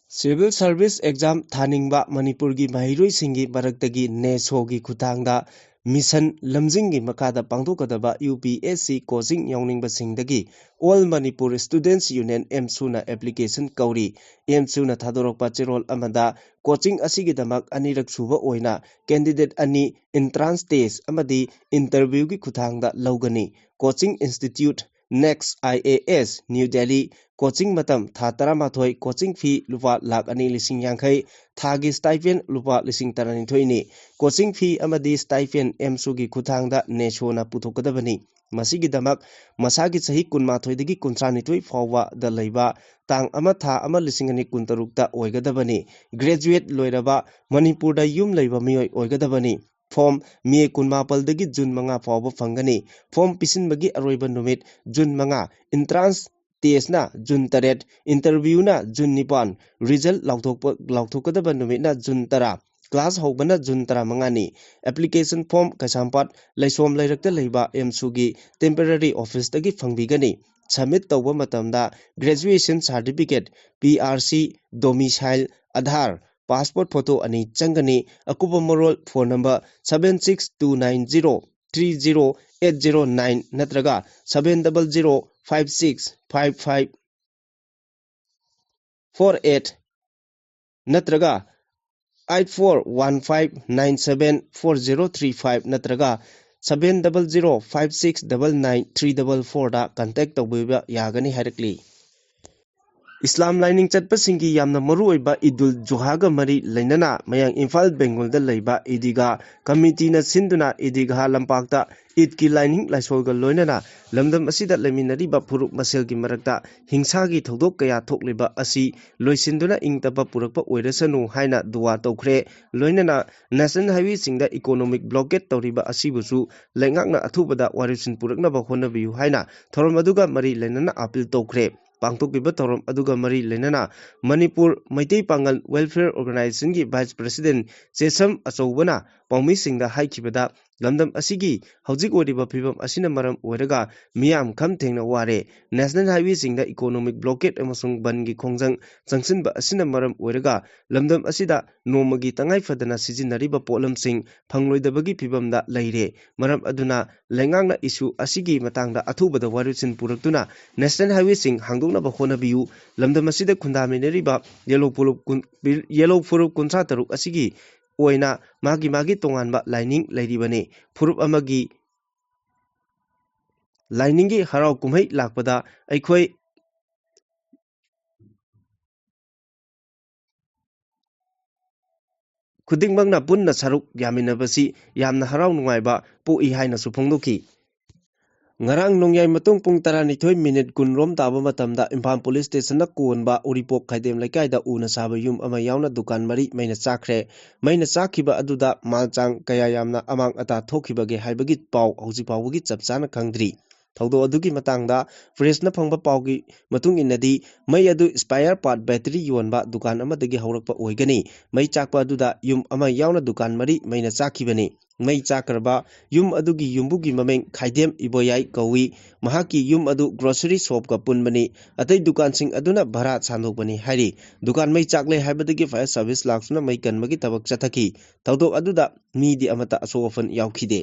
Civil Service Exam ꯊꯥꯅꯤꯡꯕ ꯃꯅꯤꯄꯨꯔꯒꯤ ꯃꯍꯩꯔꯣꯏꯁꯤꯡꯒꯤ ꯃꯔꯛꯇꯒꯤ NESOꯒꯤ ꯈꯨꯠꯊꯥꯡꯗ ꯃꯤꯁꯟ ꯂꯝꯖꯤꯡꯒꯤ ꯃꯈꯥꯗ ꯄꯥꯡꯊꯣꯛꯀꯗꯕ UPSC coaching ꯌꯥꯎꯅꯤꯡꯕꯁꯤꯡꯗꯒꯤ All Manipur Students Union, AMSUꯅ application ꯀꯧꯔꯤ꯫ AMSUꯅ ꯊꯥꯗꯣꯔꯛꯄ ꯆꯦꯔꯣꯜ ꯑꯃꯗ coaching ꯑꯁꯤꯒꯤꯗꯃꯛ ꯑꯅꯤꯔꯛ ꯁꯨꯕ ꯑꯣꯏꯅ candidate ꯑꯅꯤ entrance test ꯑꯃꯗꯤ interviewꯒꯤ ꯈꯨꯠꯊꯥꯡꯗ ꯂꯧꯒꯅꯤ꯫ Coaching institute: NEXT IAS, New Delhi꯫ Coaching ꯃꯇꯝ ꯊꯥ ꯇꯔꯥꯃꯥꯊꯣꯏ꯫ Coaching fee ꯂꯨꯄꯥ ꯂꯥꯈ ꯑꯅꯤ ꯂꯤꯁꯤꯡ ꯌꯥꯡꯈꯩ꯫ ꯊꯥꯒꯤ stipend ꯂꯨꯄꯥ ꯂꯤꯁꯤꯡ ꯇꯔꯥꯅꯤꯊꯣꯏꯅꯤ꯫ Coaching fee ꯑꯃꯗꯤ stipend AMSUꯒꯤ ꯈꯨꯠꯊꯥꯡꯗ NESOꯅ ꯄꯨꯊꯣꯛꯀꯗꯕꯅꯤ꯫ ꯃꯁꯤꯒꯤꯗꯃꯛ ꯃꯁꯥꯒꯤ ꯆꯍꯤ ꯀꯨꯟꯃꯥꯊꯣꯏꯗꯒꯤ ꯀꯨꯟꯊ꯭ꯔꯥꯅꯤꯊꯣꯏ ꯐꯥꯎꯕꯗ ꯂꯩꯕ, ꯇꯥꯡ ꯑꯃ ꯊꯥ ꯑꯃ ꯂꯤꯁꯤꯡ ꯑꯅꯤ ꯀꯨꯟꯇꯔꯨꯛꯇ ꯑꯣꯏꯒꯗꯕꯅꯤ꯫ Graduate ꯂꯣꯏꯔꯕ, ꯃꯅꯤꯄꯨꯔꯗ ꯌꯨꯝ ꯂꯩꯕ ꯃꯤꯑꯣꯏ ꯑꯣꯏꯒꯗꯕꯅꯤ꯫ Form May ꯀꯨꯟꯃꯥꯄꯜꯗꯒꯤ June ꯃꯉꯥ ꯐꯥꯎꯕ ꯐꯪꯒꯅꯤ꯫ Form ꯄꯤꯁꯤꯟꯕꯒꯤ ꯑꯔꯣꯏꯕ ꯅꯨꯃꯤꯠ June ꯃꯉꯥ꯫ Entrance testꯅ June ꯇꯔꯦꯠ, interviewꯅ June ꯅꯤꯄꯥꯟ, result ꯂꯥꯎꯊꯣꯛꯄ, ꯂꯥꯎꯊꯣꯛꯀꯗꯕ ꯅꯨꯃꯤꯠꯅ June ꯇꯔꯥ꯫ Class ꯍꯧꯕꯅ June ꯇꯔꯥꯃꯉꯥꯅꯤ꯫ Application form ꯀꯩꯁꯥꯝꯄꯥꯠ ꯂꯩꯁꯣꯝ ꯂꯩꯔꯛꯇ ꯂꯩꯕ AMSUꯒꯤ temporary officeꯇꯒꯤ ꯐꯪꯕꯤꯒꯅꯤ꯫ Submit ꯇꯧꯕ ꯃꯇꯝꯗ graduation certificate, PRC, domicile, Aadhaar, passport photo ꯑꯅꯤ ꯆꯪꯒꯅꯤ꯫ ꯑꯀꯨꯞꯄ ꯃꯔꯣꯜ: phone number seven six two nine zero three zero eight zero nine ꯅꯠꯇ꯭ꯔꯒ seven double zero five six five five four eight ꯅꯠꯇ꯭ꯔꯒ eight four one five nine seven four zero three five ꯅꯠꯇ꯭ꯔꯒ seven double zero five six double nine three double four ꯗ contact ꯇꯧꯕꯤꯕ ꯌꯥꯒꯅꯤ ꯍꯥꯏꯔꯛꯂꯤ꯫ ꯏꯁꯂꯥꯝ ꯂꯥꯏꯅꯤꯡ ꯆꯠꯄꯁꯤꯡꯒꯤ ꯌꯥꯝꯅ ꯃꯔꯨꯑꯣꯏꯕ ꯏꯗꯨꯜ ꯖꯨꯍꯥꯒ ꯃꯔꯤ ꯂꯩꯅꯅ ꯃꯌꯥꯡ ꯏꯝꯐꯥꯜ ꯕꯦꯡꯒꯣꯜꯗ ꯂꯩꯕ ꯏꯗꯤꯒꯥ ꯀꯃꯤꯇꯤꯅ ꯁꯤꯟꯗꯨꯅ ꯏꯗꯤꯒꯥ ꯂꯝꯄꯥꯛꯇ ꯏꯗꯀꯤ ꯂꯥꯏꯅꯤꯡ ꯂꯥꯏꯁꯣꯜꯒ ꯂꯣꯏꯅꯅ ꯂꯝꯗꯝ ꯑꯁꯤꯗ ꯂꯩꯃꯤꯟꯅꯔꯤꯕ ꯐꯨꯔꯨꯞ ꯃꯁꯦꯜꯒꯤ ꯃꯔꯛꯇ ꯍꯤꯡꯁꯥꯒꯤ ꯊꯧꯗꯣꯛ ꯀꯌꯥ ꯊꯣꯛꯂꯤꯕ ꯑꯁꯤ ꯂꯣꯏꯁꯤꯟꯗꯨꯅ ꯏꯪ ꯇꯞꯄ ꯄꯨꯔꯛꯄ ꯑꯣꯏꯔꯁꯅꯨ ꯍꯥꯏꯅ ꯗꯨꯋꯥ ꯇꯧꯈ꯭ꯔꯦ꯫ ꯂꯣꯏꯅꯅ ꯅꯦꯁꯅꯦꯜ ꯍꯥꯏꯋꯦꯁꯤꯡꯗ ꯏꯀꯣꯅꯣꯃꯤꯛ ꯕ꯭ꯂꯣꯀꯦꯠ ꯇꯧꯔꯤꯕ ꯑꯁꯤꯕꯨꯁꯨ ꯂꯩꯉꯥꯛꯅ ꯑꯊꯨꯕꯗ ꯋꯥꯔꯦꯞꯁꯤꯟ ꯄꯨꯔꯛꯅꯕ ꯍꯣꯠꯅꯕꯤꯌꯨ ꯍꯥꯏꯅ ꯊꯧꯔꯝ ꯑꯗꯨꯒ ꯃꯔꯤ ꯂꯩꯅꯅ ꯑꯥꯄꯤꯜ ꯇꯧꯈ꯭ꯔꯦ꯫ ꯄꯥꯡꯊꯣꯛꯈꯤꯕ ꯊꯧꯔꯝ ꯑꯗꯨꯒ ꯃꯔꯤ ꯂꯩꯅꯅ ꯃꯅꯤꯄꯨꯔ ꯃꯩꯇꯩ ꯄꯥꯉꯜ ꯋꯦꯜꯐꯤꯌꯔ ꯑꯣꯔꯒꯅꯥꯏꯖꯦꯁꯟꯒꯤ ꯚꯥꯏꯁ ꯄ꯭ꯔꯦꯁꯤꯗꯦꯟ ꯆꯦꯁꯝ ꯑꯆꯧꯕꯅ ꯄꯥꯎꯃꯤꯁꯤꯡꯗ ꯍꯥꯏꯈꯤꯕꯗ, ꯂꯝꯗꯝ ꯑꯁꯤꯒꯤ ꯍꯧꯖꯤꯛ ꯑꯣꯏꯔꯤꯕ ꯐꯤꯕꯝ ꯑꯁꯤꯅ ꯃꯔꯝ ꯑꯣꯏꯔꯒ ꯃꯤꯌꯥꯝ ꯈꯝ ꯊꯦꯡꯅ ꯋꯥꯔꯦ꯫ ꯅꯦꯁꯅꯦꯜ ꯍꯥꯏꯋꯦꯁꯤꯡꯗ ꯏꯀꯣꯅꯣꯃꯤꯛ ꯕ꯭ꯂꯣꯀꯦꯠ ꯑꯃꯁꯨꯡ ꯕꯟꯒꯤ ꯈꯣꯡꯖꯪ ꯆꯪꯁꯤꯟꯕ ꯑꯁꯤꯅ ꯃꯔꯝ ꯑꯣꯏꯔꯒ ꯂꯝꯗꯝ ꯑꯁꯤꯗ ꯅꯣꯡꯃꯒꯤ ꯇꯉꯥꯏ ꯐꯗꯅ ꯁꯤꯖꯤꯟꯅꯔꯤꯕ ꯄꯣꯠꯂꯝꯁꯤꯡ ꯐꯪꯂꯣꯏꯗꯕꯒꯤ ꯐꯤꯕꯝꯗ ꯂꯩꯔꯦ꯫ ꯃꯔꯝ ꯑꯗꯨꯅ ꯂꯩꯉꯥꯛꯅ ꯏꯁꯨ ꯑꯁꯤꯒꯤ ꯃꯇꯥꯡꯗ ꯑꯊꯨꯕꯗ ꯋꯥꯔꯦꯞꯁꯤꯟ ꯄꯨꯔꯛꯇꯨꯅ ꯅꯦꯁꯅꯦꯜ ꯍꯥꯏꯋꯦꯁꯤꯡ ꯍꯥꯡꯗꯣꯛꯅꯕ ꯍꯣꯠꯅꯕꯤꯌꯨ꯫ ꯂꯝꯗꯝ ꯑꯁꯤꯗ ꯈꯨꯟꯗꯥꯃꯤꯟꯅꯔꯤꯕ ꯌꯦꯜꯂꯧ ꯐꯨꯔꯨꯞ ꯀꯨꯟ-, ꯌꯦꯜꯂꯧ ꯐꯨꯔꯨꯞ ꯀꯨꯟꯊ꯭ꯔꯥ ꯇꯔꯨꯛ ꯑꯁꯤꯒꯤ ꯑꯣꯏꯅ ꯃꯥꯒꯤ ꯃꯥꯒꯤ ꯇꯣꯉꯥꯟꯕ ꯂꯥꯏꯅꯤꯡ ꯂꯩꯔꯤꯕꯅꯤ꯫ ꯐꯨꯔꯨꯞ ꯑꯃꯒꯤ ꯂꯥꯏꯅꯤꯡꯒꯤ ꯍꯔꯥꯎ ꯀꯨꯝꯍꯩ ꯂꯥꯛꯄꯗ ꯑꯩꯈꯣꯏ ꯈꯨꯗꯤꯡꯃꯛꯅ ꯄꯨꯟꯅ ꯁꯔꯨꯛ ꯌꯥꯃꯤꯟꯅꯕꯁꯤ ꯌꯥꯝꯅ ꯍꯔꯥꯎ ꯅꯨꯡꯉꯥꯏꯕ ꯄꯣꯛꯏ ꯍꯥꯏꯅꯁꯨ ꯐꯣꯡꯗꯣꯛꯈꯤ꯫ ꯉꯔꯥꯡ ꯅꯣꯡꯌꯥꯏ ꯃꯇꯨꯡ ꯄꯨꯡ ꯇꯔꯥꯅꯤꯊꯣꯏ ꯃꯤꯅꯤꯠ ꯀꯨꯟ ꯔꯣꯝ ꯇꯥꯕ ꯃꯇꯝꯗ ꯏꯝꯐꯥꯜ ꯄꯨꯂꯤꯁ ꯁ꯭ꯇꯦꯁꯟꯅ ꯀꯣꯟꯕ ꯎꯔꯤꯄꯣꯛ ꯈꯥꯏꯗꯦꯝ ꯂꯩꯀꯥꯏꯗ ꯎꯅ ꯁꯥꯕ ꯌꯨꯝ ꯑꯃ ꯌꯥꯎꯅ ꯗꯨꯀꯥꯟ ꯃꯔꯤ ꯃꯩꯅ ꯆꯥꯛꯈ꯭ꯔꯦ꯫ ꯃꯩꯅ ꯆꯥꯛꯈꯤꯕ ꯑꯗꯨꯗ ꯃꯥꯜ ꯆꯥꯡ ꯀꯌꯥ ꯌꯥꯝꯅ ꯑꯃꯥꯡ ꯑꯇꯥ ꯊꯣꯛꯈꯤꯕꯒꯦ ꯍꯥꯏꯕꯒꯤ ꯄꯥꯎ ꯍꯧꯖꯤꯛ ꯐꯥꯎꯕꯒꯤ ꯆꯞ ꯆꯥꯅ ꯈꯪꯗ꯭ꯔꯤ꯫ ꯊꯧꯗꯣꯛ ꯑꯗꯨꯒꯤ ꯃꯇꯥꯡꯗ ꯄ꯭ꯔꯦꯁꯅ ꯐꯪꯕ ꯄꯥꯎꯒꯤ ꯃꯇꯨꯡ ꯏꯟꯅꯗꯤ, ꯃꯩ ꯑꯗꯨ ꯁ꯭ꯄꯦꯌꯔ ꯄꯥꯔꯠ ꯕꯦꯇꯔꯤ ꯌꯣꯟꯕ ꯗꯨꯀꯥꯟ ꯑꯃꯗꯒꯤ ꯍꯧꯔꯛꯄ ꯑꯣꯏꯒꯅꯤ꯫ ꯃꯩ ꯆꯥꯛꯄ ꯑꯗꯨꯗ ꯌꯨꯝ ꯑꯃ ꯌꯥꯎꯅ ꯗꯨꯀꯥꯟ ꯃꯔꯤ ꯃꯩꯅ ꯆꯥꯛꯈꯤꯕꯅꯤ꯫ ꯃꯩ ꯆꯥꯛꯈ꯭ꯔꯕ ꯌꯨꯝ ꯑꯗꯨꯒꯤ ꯌꯨꯝꯕꯨꯒꯤ ꯃꯃꯤꯡ ꯈꯥꯏꯗꯦꯝ ꯏꯕꯣꯌꯥꯏ ꯀꯧꯏ꯫ ꯃꯍꯥꯛꯀꯤ ꯌꯨꯝ ꯑꯗꯨ ꯒ꯭ꯔꯣꯁꯔꯤ ꯁꯣꯞꯀ ꯄꯨꯟꯕꯅꯤ꯫ ꯑꯇꯩ ꯗꯨꯀꯥꯟꯁꯤꯡ ꯑꯗꯨꯅ ꯚꯔꯥ ꯁꯥꯟꯗꯣꯛꯄꯅꯤ ꯍꯥꯏꯔꯤ꯫ ꯗꯨꯀꯥꯟ ꯃꯩ ꯆꯥꯛꯂꯦ ꯍꯥꯏꯕꯗꯒꯤ ꯐꯥꯌꯔ ꯁꯥꯔꯚꯤꯁ ꯂꯥꯛꯇꯨꯅ ꯃꯩ ꯀꯟꯕꯒꯤ ꯊꯕꯛ ꯆꯠꯊꯈꯤ꯫ ꯊꯧꯗꯣꯛ ꯑꯗꯨꯗ ꯃꯤꯗꯤ ꯑꯃꯠꯇ ꯑꯁꯣꯛ ꯑꯄꯟ ꯌꯥꯎꯈꯤꯗꯦ꯫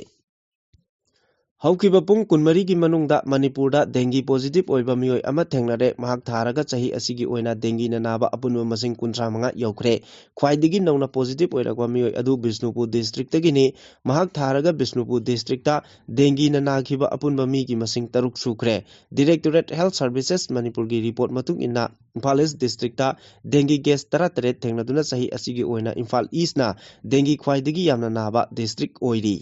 ꯍꯧꯈꯤꯕ ꯄꯨꯡ ꯀꯨꯟꯃꯔꯤꯒꯤ ꯃꯅꯨꯡꯗ ꯃꯅꯤꯄꯨꯔꯗ dengue positive ꯑꯣꯏꯕ ꯃꯤꯑꯣꯏ ꯑꯃ ꯊꯦꯡꯅꯔꯦ꯫ ꯃꯍꯥꯛ ꯊꯥꯔꯒ ꯆꯍꯤ ꯑꯁꯤꯒꯤ ꯑꯣꯏꯅ dengueꯅ ꯅꯥꯕ ꯑꯄꯨꯟꯕ ꯃꯁꯤꯡ ꯀꯨꯟꯊ꯭ꯔꯥ ꯃꯉꯥ ꯌꯧꯈ꯭ꯔꯦ꯫ ꯈ꯭ꯋꯥꯏꯗꯒꯤ ꯅꯧꯅ positive ꯑꯣꯏꯔꯛꯄ ꯃꯤꯑꯣꯏ ꯑꯗꯨ ꯕꯤꯁꯅꯨꯄꯨꯔ districtꯇꯒꯤꯅꯤ꯫ ꯃꯍꯥꯛ ꯊꯥꯔꯒ ꯕꯤꯁꯅꯨꯄꯨꯔ districtꯇ dengueꯅ ꯅꯥꯈꯤꯕ ꯑꯄꯨꯟꯕ ꯃꯤꯒꯤ ꯃꯁꯤꯡ ꯇꯔꯨꯛ ꯁꯨꯈ꯭ꯔꯦ꯫ Directorate Health Services ꯃꯅꯤꯄꯨꯔꯒꯤ report ꯃꯇꯨꯡ ꯏꯟꯅ, ꯏꯝꯐꯥꯜ East districtꯇ dengue case ꯇꯔꯥꯇꯔꯦꯠ ꯊꯦꯡꯅꯗꯨꯅ ꯆꯍꯤ ꯑꯁꯤꯒꯤ ꯑꯣꯏꯅ ꯏꯝꯐꯥꯜ Eastꯅ dengue ꯈ꯭ꯋꯥꯏꯗꯒꯤ ꯌꯥꯝꯅ ꯅꯥꯕ district ꯑꯣꯏꯔꯤ꯫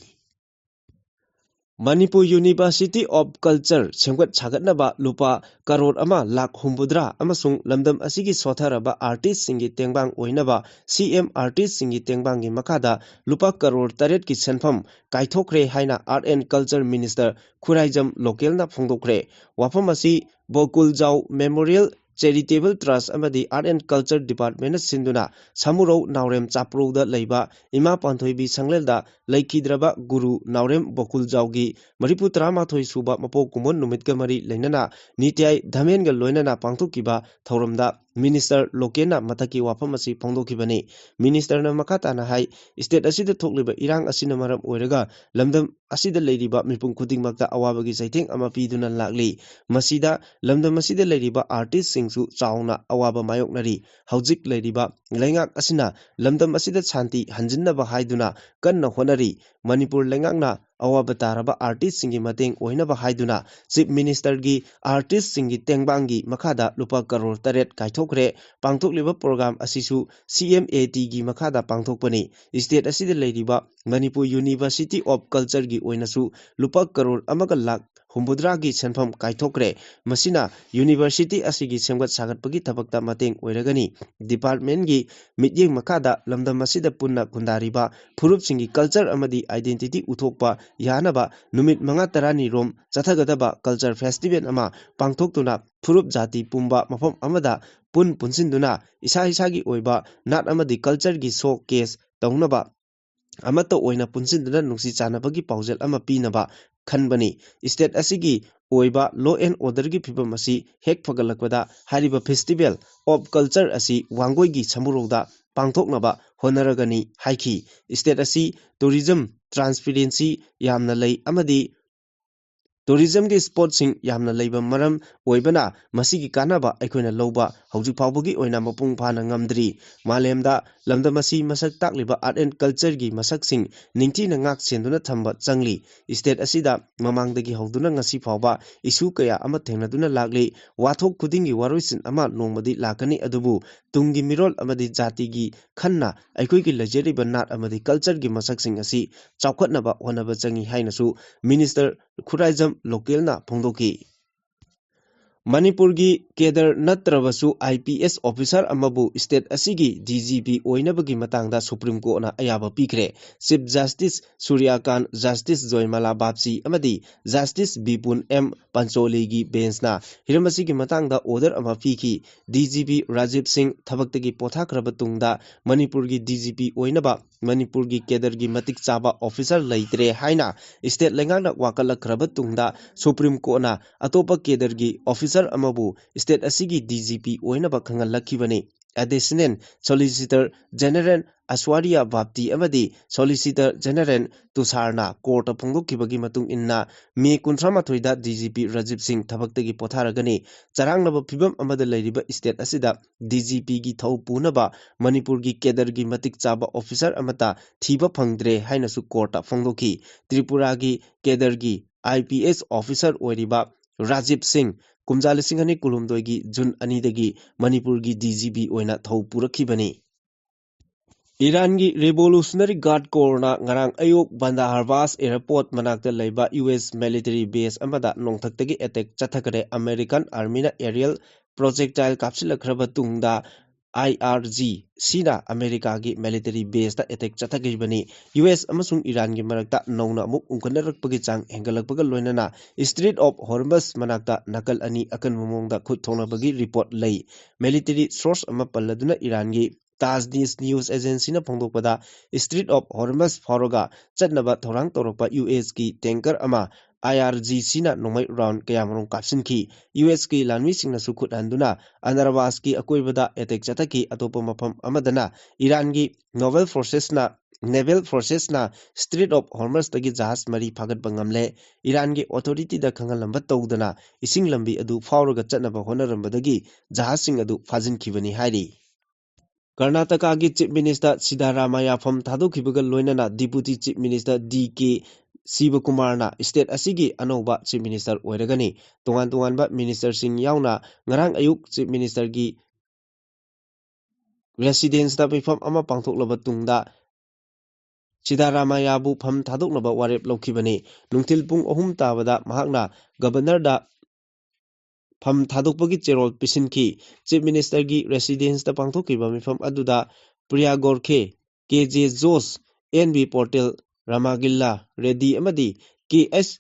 ꯃꯅꯤꯄꯨꯔ University of Culture ꯁꯦꯝꯒꯠ ꯁꯥꯒꯠꯅꯕ ꯂꯨꯄꯥ ꯀꯔꯣꯔ ꯑꯃ ꯂꯥꯈ ꯍꯨꯝꯐꯨꯇꯔꯥ ꯑꯃꯁꯨꯡ ꯂꯝꯗꯝ ꯑꯁꯤꯒꯤ ꯁꯣꯠꯊꯔꯕ artistꯁꯤꯡꯒꯤ ꯇꯦꯡꯕꯥꯡ ꯑꯣꯏꯅꯕ C M artistꯁꯤꯡꯒꯤ ꯇꯦꯡꯕꯥꯡꯒꯤ ꯃꯈꯥꯗ ꯂꯨꯄꯥ ꯀꯔꯣꯔ ꯇꯔꯦꯠꯀꯤ ꯁꯦꯟꯐꯝ ꯀꯥꯏꯊꯣꯛꯈ꯭ꯔꯦ ꯍꯥꯏꯅ Art and Culture Minister Khuraijam ꯂꯣꯀꯦꯜꯅ ꯐꯣꯡꯗꯣꯛꯈ꯭ꯔꯦ꯫ ꯋꯥꯐꯝ ꯑꯁꯤ ꯕꯣꯀꯨꯜꯖꯥꯎ Memorial Charitable Trust ꯑꯃꯗꯤ Art and Culture Departmentꯅ ꯁꯤꯟꯗꯨꯅ ꯁꯃꯨꯔꯧ ꯅꯥꯎꯔꯦꯝ ꯆꯥꯄ꯭ꯔꯧꯗ ꯂꯩꯕ ꯏꯃꯥ ꯄꯥꯟꯊꯣꯏꯕꯤ ꯁꯪꯂꯦꯟꯗ ꯂꯩꯈꯤꯗ꯭ꯔꯕ ꯒꯨꯔꯨ ꯅꯥꯎꯔꯦꯝ ꯕꯣꯀꯨꯜꯖꯥꯎꯒꯤ ꯃꯔꯤꯐꯨ ꯇꯔꯥꯃꯥꯊꯣꯏ ꯁꯨꯕ ꯃꯄꯣꯛ ꯀꯨꯝꯑꯣꯟ ꯅꯨꯃꯤꯠꯀ ꯃꯔꯤ ꯂꯩꯅꯅ ꯅꯤꯇ꯭ꯌꯥꯏ ꯙꯃꯦꯟꯒ ꯂꯣꯏꯅꯅ ꯄꯥꯡꯊꯣꯛꯈꯤꯕ ꯊꯧꯔꯝꯗ Minister ꯂꯣꯀꯦꯟꯅ ꯃꯊꯛꯀꯤ ꯋꯥꯐꯝ ꯑꯁꯤ ꯐꯣꯡꯗꯣꯛꯈꯤꯕꯅꯤ꯫ Ministerꯅ ꯃꯈꯥ ꯇꯥꯅ ꯍꯥꯏ, state ꯑꯁꯤꯗ ꯊꯣꯛꯂꯤꯕ ꯏꯔꯥꯡ ꯑꯁꯤꯅ ꯃꯔꯝ ꯑꯣꯏꯔꯒ ꯂꯝꯗꯝ ꯑꯁꯤꯗ ꯂꯩꯔꯤꯕ ꯃꯤꯄꯨꯝ ꯈꯨꯗꯤꯡꯃꯛꯇ ꯑꯋꯥꯕꯒꯤ ꯆꯩꯊꯦꯡ ꯑꯃ ꯄꯤꯗꯨꯅ ꯂꯥꯛꯂꯤ꯫ ꯃꯁꯤꯗ ꯂꯝꯗꯝ ꯑꯁꯤꯗ ꯂꯩꯔꯤꯕ artistꯁꯤꯡꯁꯨ ꯆꯥꯎꯅ ꯑꯋꯥꯕ ꯃꯥꯌꯣꯛꯅꯔꯤ꯫ ꯍꯧꯖꯤꯛ ꯂꯩꯔꯤꯕ ꯂꯩꯉꯥꯛ ꯑꯁꯤꯅ ꯂꯝꯗꯝ ꯑꯁꯤꯗ ꯁꯥꯟꯇꯤ ꯍꯟꯖꯤꯟꯅꯕ ꯍꯥꯏꯗꯨꯅ ꯀꯟꯅ ꯍꯣꯠꯅꯔꯤ꯫ ꯃꯅꯤꯄꯨꯔ ꯂꯩꯉꯥꯛꯅ ꯑꯋꯥꯕ ꯇꯥꯔꯕ artistꯁꯤꯡꯒꯤ ꯃꯇꯦꯡ ꯑꯣꯏꯅꯕ ꯍꯥꯏꯗꯨꯅ Chief Ministerꯒꯤ artistꯁꯤꯡꯒꯤ ꯇꯦꯡꯕꯥꯡꯒꯤ ꯃꯈꯥꯗ ꯂꯨꯄꯥ ꯀꯔꯣꯔ ꯇꯔꯦꯠ ꯀꯥꯏꯊꯣꯛꯈ꯭ꯔꯦ꯫ ꯄꯥꯡꯊꯣꯛꯂꯤꯕ program ꯑꯁꯤꯁꯨ C M A Tꯒꯤ ꯃꯈꯥꯗ ꯄꯥꯡꯊꯣꯛꯄꯅꯤ꯫ State ꯑꯁꯤꯗ ꯂꯩꯔꯤꯕ ꯃꯅꯤꯄꯨꯔ University of Cultureꯒꯤ ꯑꯣꯏꯅꯁꯨ ꯂꯨꯄꯥ ꯀꯔꯣꯔ ꯑꯃꯒ ꯂꯥꯈ ꯍꯨꯝꯐꯨꯇꯔꯥꯒꯤ ꯁꯦꯟꯐꯝ ꯀꯥꯏꯊꯣꯛꯈ꯭ꯔꯦ꯫ ꯃꯁꯤꯅ university ꯑꯁꯤꯒꯤ ꯁꯦꯝꯒꯠ ꯁꯥꯒꯠꯄꯒꯤ ꯊꯕꯛꯇ ꯃꯇꯦꯡ ꯑꯣꯏꯔꯒꯅꯤ꯫ Departmentꯒꯤ ꯃꯤꯠꯌꯦꯡ ꯃꯈꯥꯗ ꯂꯝꯗꯝ ꯑꯁꯤꯗ ꯄꯨꯟꯅ ꯈꯨꯟꯗꯥꯔꯤꯕ ꯐꯨꯔꯨꯞꯁꯤꯡꯒꯤ culture ꯑꯃꯗꯤ identity ꯎꯠꯊꯣꯛꯄ ꯌꯥꯅꯕ ꯅꯨꯃꯤꯠ ꯃꯉꯥ ꯇꯔꯥꯅꯤ ꯔꯣꯝ ꯆꯠꯊꯒꯗꯕ culture festival ꯑꯃ ꯄꯥꯡꯊꯣꯛꯇꯨꯅ ꯐꯨꯔꯨꯞ ꯖꯥꯇꯤ ꯄꯨꯝꯕ ꯃꯐꯝ ꯑꯃꯗ ꯄꯨꯟ ꯄꯨꯟꯁꯤꯟꯗꯨꯅ ꯏꯁꯥ ꯏꯁꯥꯒꯤ ꯑꯣꯏꯕ ꯅꯥꯠ ꯑꯃꯗꯤ cultureꯒꯤ showcase ꯇꯧꯅꯕ ꯑꯃꯠꯇ ꯑꯣꯏꯅ ꯄꯨꯟꯁꯤꯟꯗꯨꯅ ꯅꯨꯡꯁꯤ ꯆꯥꯟꯅꯕꯒꯤ ꯄꯥꯎꯖꯦꯜ ꯑꯃ ꯄꯤꯅꯕ ꯈꯟꯕꯅꯤ꯫ State ꯑꯁꯤꯒꯤ ꯑꯣꯏꯕ law and orderꯒꯤ ꯐꯤꯕꯝ ꯑꯁꯤ ꯍꯦꯛ ꯐꯒꯠꯂꯛꯄꯗ ꯍꯥꯏꯔꯤꯕ festival of culture ꯑꯁꯤ ꯋꯥꯡꯒꯣꯏꯒꯤ ꯁꯃꯨꯔꯧꯗ ꯄꯥꯡꯊꯣꯛꯅꯕ ꯍꯣꯠꯅꯔꯒꯅꯤ ꯍꯥꯏꯈꯤ꯫ State ꯑꯁꯤ tourism transparency ꯌꯥꯝꯅ ꯂꯩ ꯑꯃꯗꯤ ꯇꯨꯔꯤꯖꯝꯒꯤ ꯁ꯭ꯄꯣꯠꯁꯤꯡ ꯌꯥꯝꯅ ꯂꯩꯕ ꯃꯔꯝ ꯑꯣꯏꯕꯅ ꯃꯁꯤꯒꯤ ꯀꯥꯟꯅꯕ ꯑꯩꯈꯣꯏꯅ ꯂꯧꯕ ꯍꯧꯖꯤꯛ ꯐꯥꯎꯕꯒꯤ ꯑꯣꯏꯅ ꯃꯄꯨꯡ ꯐꯥꯅ ꯉꯝꯗ꯭ꯔꯤ꯫ ꯃꯥꯂꯦꯝꯗ ꯂꯝꯗꯝ ꯑꯁꯤ ꯃꯁꯛ ꯇꯥꯛꯂꯤꯕ ꯑꯥꯔꯠ ꯑꯦꯟ ꯀꯜꯆꯔꯒꯤ ꯃꯁꯛꯁꯤꯡ ꯅꯤꯡꯊꯤꯅ ꯉꯥꯛ ꯁꯦꯟꯗꯨꯅ ꯊꯝꯕ ꯆꯪꯂꯤ꯫ ꯁ꯭ꯇꯦꯠ ꯑꯁꯤꯗ ꯃꯃꯥꯡꯗꯒꯤ ꯍꯧꯗꯨꯅ ꯉꯁꯤ ꯐꯥꯎꯕ ꯏꯁꯨ ꯀꯌꯥ ꯑꯃ ꯊꯦꯡꯅꯗꯨꯅ ꯂꯥꯛꯂꯤ꯫ ꯋꯥꯊꯣꯛ ꯈꯨꯗꯤꯡꯒꯤ ꯋꯥꯔꯣꯏꯁꯤꯟ ꯑꯃ ꯅꯣꯡꯃꯗꯤ ꯂꯥꯛꯀꯅꯤ, ꯑꯗꯨꯕꯨ ꯇꯨꯡꯒꯤ ꯃꯤꯔꯣꯜ ꯑꯃꯗꯤ ꯖꯥꯇꯤꯒꯤ ꯈꯟꯅ ꯑꯩꯈꯣꯏꯒꯤ ꯂꯩꯖꯔꯤꯕ ꯅꯥꯠ ꯑꯃꯗꯤ ꯀꯜꯆꯔꯒꯤ ꯃꯁꯛꯁꯤꯡ ꯑꯁꯤ ꯆꯥꯎꯈꯠꯅꯕ ꯍꯣꯠꯅꯕ ꯆꯪꯏ ꯍꯥꯏꯅꯁꯨ ꯃꯤꯅꯤꯁꯇꯔ ꯈꯨꯔꯥꯏꯖꯝ ꯂꯣꯀꯦꯜꯅ ꯐꯣꯡꯗꯣꯛꯈꯤ꯫ ꯃꯅꯤꯄꯨꯔꯒꯤ ꯀꯦꯗꯔ ꯅꯠꯇ꯭ꯔꯕꯁꯨ ꯑꯥꯏ ꯄꯤ ꯑꯦꯁ ꯑꯣꯐꯤꯁꯥꯔ ꯑꯃꯕꯨ ꯁ꯭ꯇꯦꯠ ꯑꯁꯤꯒꯤ ꯗꯤ ꯖꯤ ꯄꯤ ꯑꯣꯏꯅꯕꯒꯤ ꯃꯇꯥꯡꯗ ꯁꯨꯄ꯭ꯔꯤꯝ ꯀꯣꯔꯠꯅ ꯑꯌꯥꯕ ꯄꯤꯈ꯭ꯔꯦ꯫ ꯆꯤꯐ ꯖꯁꯇꯤꯁ ꯁꯨꯔ꯭ꯌꯀꯥꯟ, ꯖꯁꯇꯤꯁ ꯖꯣꯏꯃꯥꯂꯥ ꯕꯥꯞꯆꯤ ꯑꯃꯗꯤ ꯖꯁꯇꯤꯁ ꯕꯤꯄꯨꯟ ꯑꯦꯝ ꯄꯟꯆꯣꯂꯤꯒꯤ ꯕꯦꯟꯁꯅ ꯍꯤꯔꯝ ꯑꯁꯤꯒꯤ ꯃꯇꯥꯡꯗ ꯑꯣꯔꯗꯔ ꯑꯃ ꯄꯤꯈꯤ꯫ ꯗꯤ ꯖꯤ ꯄꯤ ꯔꯥꯖꯤꯕ ꯁꯤꯡ ꯊꯕꯛꯇꯒꯤ ꯄꯣꯊꯥꯈ꯭ꯔꯕ ꯇꯨꯡꯗ ꯃꯅꯤꯄꯨꯔꯒꯤ ꯗꯤ ꯖꯤ ꯄꯤ ꯑꯣꯏꯅꯕ ꯃꯅꯤꯄꯨꯔꯒꯤ ꯀꯦꯗꯔꯒꯤ ꯃꯇꯤꯛ ꯆꯥꯕ ꯑꯣꯐꯤꯁꯥꯔ ꯂꯩꯇ꯭ꯔꯦ ꯍꯥꯏꯅ ꯁ꯭ꯇꯦꯠ ꯂꯩꯉꯥꯛꯅ ꯋꯥꯀꯠꯂꯛꯈ꯭ꯔꯕ ꯇꯨꯡꯗ ꯁꯨꯄ꯭ꯔꯤꯝ ꯀꯣꯔꯠꯅ ꯑꯇꯣꯞꯄ ꯀꯦꯗꯔꯒꯤ ꯑꯣꯐꯤꯁꯥꯔ ꯑꯃꯕꯨ ꯁ꯭ꯇꯦꯠ ꯑꯁꯤꯒꯤ ꯗꯤ ꯖꯤ ꯄꯤ ꯑꯣꯏꯅꯕ ꯈꯪꯍꯜꯂꯛꯈꯤꯕꯅꯤ꯫ ꯑꯦꯗꯤꯁꯅꯦꯜ ꯁꯣꯂꯤꯁꯤꯇꯔ ꯖꯦꯅꯦꯔꯦꯜ ꯑꯁ꯭ꯋꯥꯔꯤꯌꯥ ꯕꯥꯞꯇꯤ ꯑꯃꯗꯤ ꯁꯣꯂꯤꯁꯤꯇꯔ ꯖꯦꯅꯦꯔꯦꯜ ꯇꯨꯁꯥꯔꯅ ꯀꯣꯔꯠꯇ ꯐꯣꯡꯗꯣꯛꯈꯤꯕꯒꯤ ꯃꯇꯨꯡ ꯏꯟꯅ ꯃꯦ ꯀꯨꯟꯊ꯭ꯔꯥ ꯃꯥꯊꯣꯏꯗ ꯗꯤ ꯖꯤ ꯄꯤ ꯔꯥꯖꯤꯕ ꯁꯤꯡ ꯊꯕꯛꯇꯒꯤ ꯄꯣꯊꯥꯔꯒꯅꯤ꯫ ꯆꯔꯥꯡꯅꯕ ꯐꯤꯕꯝ ꯑꯃꯗ ꯂꯩꯔꯤꯕ ꯁ꯭ꯇꯦꯠ ꯑꯁꯤꯗ ꯗꯤ ꯖꯤ ꯄꯤꯒꯤ ꯊꯧ ꯄꯨꯅꯕ ꯃꯅꯤꯄꯨꯔꯒꯤ ꯀꯦꯗꯔꯒꯤ ꯃꯇꯤꯛ ꯆꯥꯕ ꯑꯣꯐꯤꯁꯥꯔ ꯑꯃꯠꯇ ꯊꯤꯕ ꯐꯪꯗ꯭ꯔꯦ ꯍꯥꯏꯅꯁꯨ ꯀꯣꯔꯠꯇ ꯐꯣꯡꯗꯣꯛꯈꯤ꯫ ꯇ꯭ꯔꯤꯄꯨꯔꯥꯒꯤ ꯀꯦꯗꯔꯒꯤ ꯑꯥꯏ ꯄꯤ ꯑꯦꯁ ꯑꯣꯐꯤꯁꯥꯔ ꯑꯣꯏꯔꯤꯕ ꯔꯥꯖꯤꯕ ꯁꯤꯡ ꯀꯨꯝꯖꯥ ꯂꯤꯁꯤꯡ ꯑꯅꯤ ꯀꯨꯟꯍꯨꯝꯗꯣꯏꯒꯤ ꯖꯨꯟ ꯑꯅꯤꯗꯒꯤ ꯃꯅꯤꯄꯨꯔꯒꯤ ꯗꯤ ꯖꯤ ꯄꯤ ꯑꯣꯏꯅ ꯊꯧ ꯄꯨꯔꯛꯈꯤꯕꯅꯤ꯫ ꯏꯔꯥꯟꯒꯤ ꯔꯦꯚꯣꯂꯨꯁꯅꯔꯤ ꯒꯥꯔꯗ ꯀꯣꯔꯅ ꯉꯔꯥꯡ ꯑꯌꯨꯛ ꯕꯟꯗꯥꯔ ꯍꯕꯥꯁ ꯑꯦꯌꯔꯄꯣꯔꯠ ꯃꯅꯥꯛꯇ ꯂꯩꯕ ꯌꯨ ꯑꯦꯁ ꯃꯤꯂꯤꯇꯔꯤ ꯕꯦꯁ ꯑꯃꯗ ꯅꯣꯡꯊꯛꯇꯒꯤ ꯑꯦꯇꯦꯛ ꯆꯠꯊꯈꯔꯦ꯫ ꯑꯃꯦꯔꯤꯀꯟ ꯑꯥꯔꯃꯤꯅ ꯑꯦꯔꯤꯌꯦꯜ ꯄ꯭ꯔꯣꯖꯦꯛꯇꯥꯏꯜ ꯀꯥꯞꯁꯤꯜꯂꯛꯈ꯭ꯔꯕ ꯇꯨꯡꯗ ꯑꯥꯏ ꯑꯥꯔ ꯖꯤ ꯁꯤꯅ ꯑꯃꯦꯔꯤꯀꯥꯒꯤ ꯃꯤꯂꯤꯇꯔꯤ ꯕꯦꯁꯇ ꯑꯦꯇꯦꯛ ꯆꯠꯊꯈꯤꯕꯅꯤ꯫ ꯌꯨ ꯑꯦꯁ ꯑꯃꯁꯨꯡ ꯏꯔꯥꯟꯒꯤ ꯃꯔꯛꯇ ꯅꯧꯅ ꯑꯃꯨꯛ ꯎꯪꯈꯠꯅꯔꯛꯄꯒꯤ ꯆꯥꯡ ꯍꯦꯟꯒꯠꯂꯛꯄꯒ ꯂꯣꯏꯅꯅ ꯏꯁꯇ꯭ꯔꯤꯠ ꯑꯣꯐ ꯍꯣꯔꯃꯁ ꯃꯅꯥꯛꯇ ꯅꯥꯀꯜ ꯑꯅꯤ ꯑꯀꯟꯕ ꯃꯑꯣꯡꯗ ꯈꯨꯠ ꯊꯣꯛꯅꯕꯒꯤ ꯔꯤꯄꯣꯔꯠ ꯂꯩ꯫ ꯃꯤꯂꯤꯇꯔꯤ ꯁꯣꯔꯁ ꯑꯃ ꯄꯜꯂꯗꯨꯅ ꯏꯔꯥꯟꯒꯤ ꯇꯥꯖꯅꯤꯁ ꯅ꯭ꯌꯨꯁ ꯑꯦꯖꯦꯟꯁꯤꯅ ꯐꯣꯡꯗꯣꯛꯄꯗ, ꯏꯁꯇ꯭ꯔꯤꯠ ꯑꯣꯐ ꯍꯣꯔꯃꯁ ꯐꯥꯎꯔꯒ ꯆꯠꯅꯕ ꯊꯧꯔꯥꯡ ꯇꯧꯔꯛꯄ ꯌꯨ ꯑꯦꯁꯀꯤ ꯇꯦꯡꯀꯔ ꯑꯃ ꯑꯥꯏ ꯑꯥꯔ ꯖꯤ ꯁꯤꯅ ꯅꯣꯡꯃꯩ ꯔꯥꯎꯟ ꯀꯌꯥꯃꯔꯨꯝ ꯀꯥꯞꯁꯤꯟꯈꯤ꯫ ꯌꯨ ꯑꯦꯁꯀꯤ ꯂꯥꯟꯃꯤꯁꯤꯡꯅꯁꯨ ꯈꯨꯠ ꯍꯟꯗꯨꯅ ꯑꯅꯔꯕꯥꯁꯀꯤ ꯑꯀꯣꯏꯕꯗ ꯑꯦꯇꯦꯛ ꯆꯠꯊꯈꯤ꯫ ꯑꯇꯣꯞꯄ ꯃꯐꯝ ꯑꯃꯗꯅ ꯏꯔꯥꯟꯒꯤ ꯅꯣꯕꯦꯜ ꯐꯣꯔꯁꯦꯁꯅ ꯅꯦꯚꯦꯜ ꯐꯣꯔꯁꯦꯁꯅ ꯁ꯭ꯇ꯭ꯔꯤꯠ ꯑꯣꯐ ꯍꯣꯔꯃꯁꯇꯒꯤ ꯖꯍꯥꯖ ꯃꯔꯤ ꯐꯥꯒꯠꯄ ꯉꯝꯂꯦ꯫ ꯏꯔꯥꯟꯒꯤ ꯑꯣꯊꯣꯔꯤꯇꯤꯗ ꯈꯪꯍꯜꯂꯝꯕ ꯇꯧꯗꯅ ꯏꯁꯤꯡ ꯂꯝꯕꯤ ꯑꯗꯨ ꯐꯥꯎꯔꯒ ꯆꯠꯅꯕ ꯍꯣꯠꯅꯔꯝꯕꯗꯒꯤ ꯖꯍꯥꯖꯁꯤꯡ ꯑꯗꯨ ꯐꯥꯖꯤꯟꯈꯤꯕꯅꯤ ꯍꯥꯏꯔꯤ꯫ ꯀꯔꯅꯥꯇꯀꯥꯒꯤ ꯆꯤꯐ ꯃꯤꯅꯤꯁꯇꯔ ꯁꯤꯗꯥꯔꯥꯃꯥꯌꯥ ꯐꯝ ꯊꯥꯗꯣꯛꯈꯤꯕꯒ ꯂꯣꯏꯅꯅ deputy chief minister D K ꯁꯤꯕꯀꯨꯃꯥꯔꯅ ꯁ꯭ꯇꯦꯠ ꯑꯁꯤꯒꯤ ꯑꯅꯧꯕ ꯆꯤꯐ ꯃꯤꯅꯤꯁꯇꯔ ꯑꯣꯏꯔꯒꯅꯤ꯫ ꯇꯣꯉꯥꯟ ꯇꯣꯉꯥꯟꯕ ꯃꯤꯅꯤꯁꯇꯔꯁꯤꯡ ꯌꯥꯎꯅ ꯉꯔꯥꯡ ꯑꯌꯨꯛ ꯆꯤꯐ ꯃꯤꯅꯤꯁꯇꯔꯒꯤ ꯔꯦꯁꯤꯗꯦꯟꯁꯇ ꯃꯤꯐꯝ ꯑꯃ ꯄꯥꯡꯊꯣꯛꯂꯕ ꯇꯨꯡꯗ ꯁꯤꯗꯥꯔꯥꯃꯥꯌꯥꯕꯨ ꯐꯝ ꯊꯥꯗꯣꯛꯅꯕ ꯋꯥꯔꯦꯞ ꯂꯧꯈꯤꯕꯅꯤ꯫ ꯅꯨꯡꯊꯤꯜ ꯄꯨꯡ ꯑꯍꯨꯝ ꯇꯥꯕꯗ ꯃꯍꯥꯛꯅ ꯒꯕꯔꯅꯔꯗ ꯐꯝ ꯊꯥꯗꯣꯛꯄꯒꯤ ꯆꯦꯔꯣꯜ ꯄꯤꯁꯤꯟꯈꯤ꯫ ꯆꯤꯐ ꯃꯤꯅꯤꯁꯇꯔꯒꯤ ꯔꯦꯁꯤꯗꯦꯟꯁꯇ ꯄꯥꯡꯊꯣꯛꯈꯤꯕ ꯃꯤꯐꯝ ꯑꯗꯨꯗ Priya Gorkhe, K J Jose, N B Potel, Ramagilla Reddy ꯑꯃꯗꯤ ꯀꯦ ꯑꯦꯁ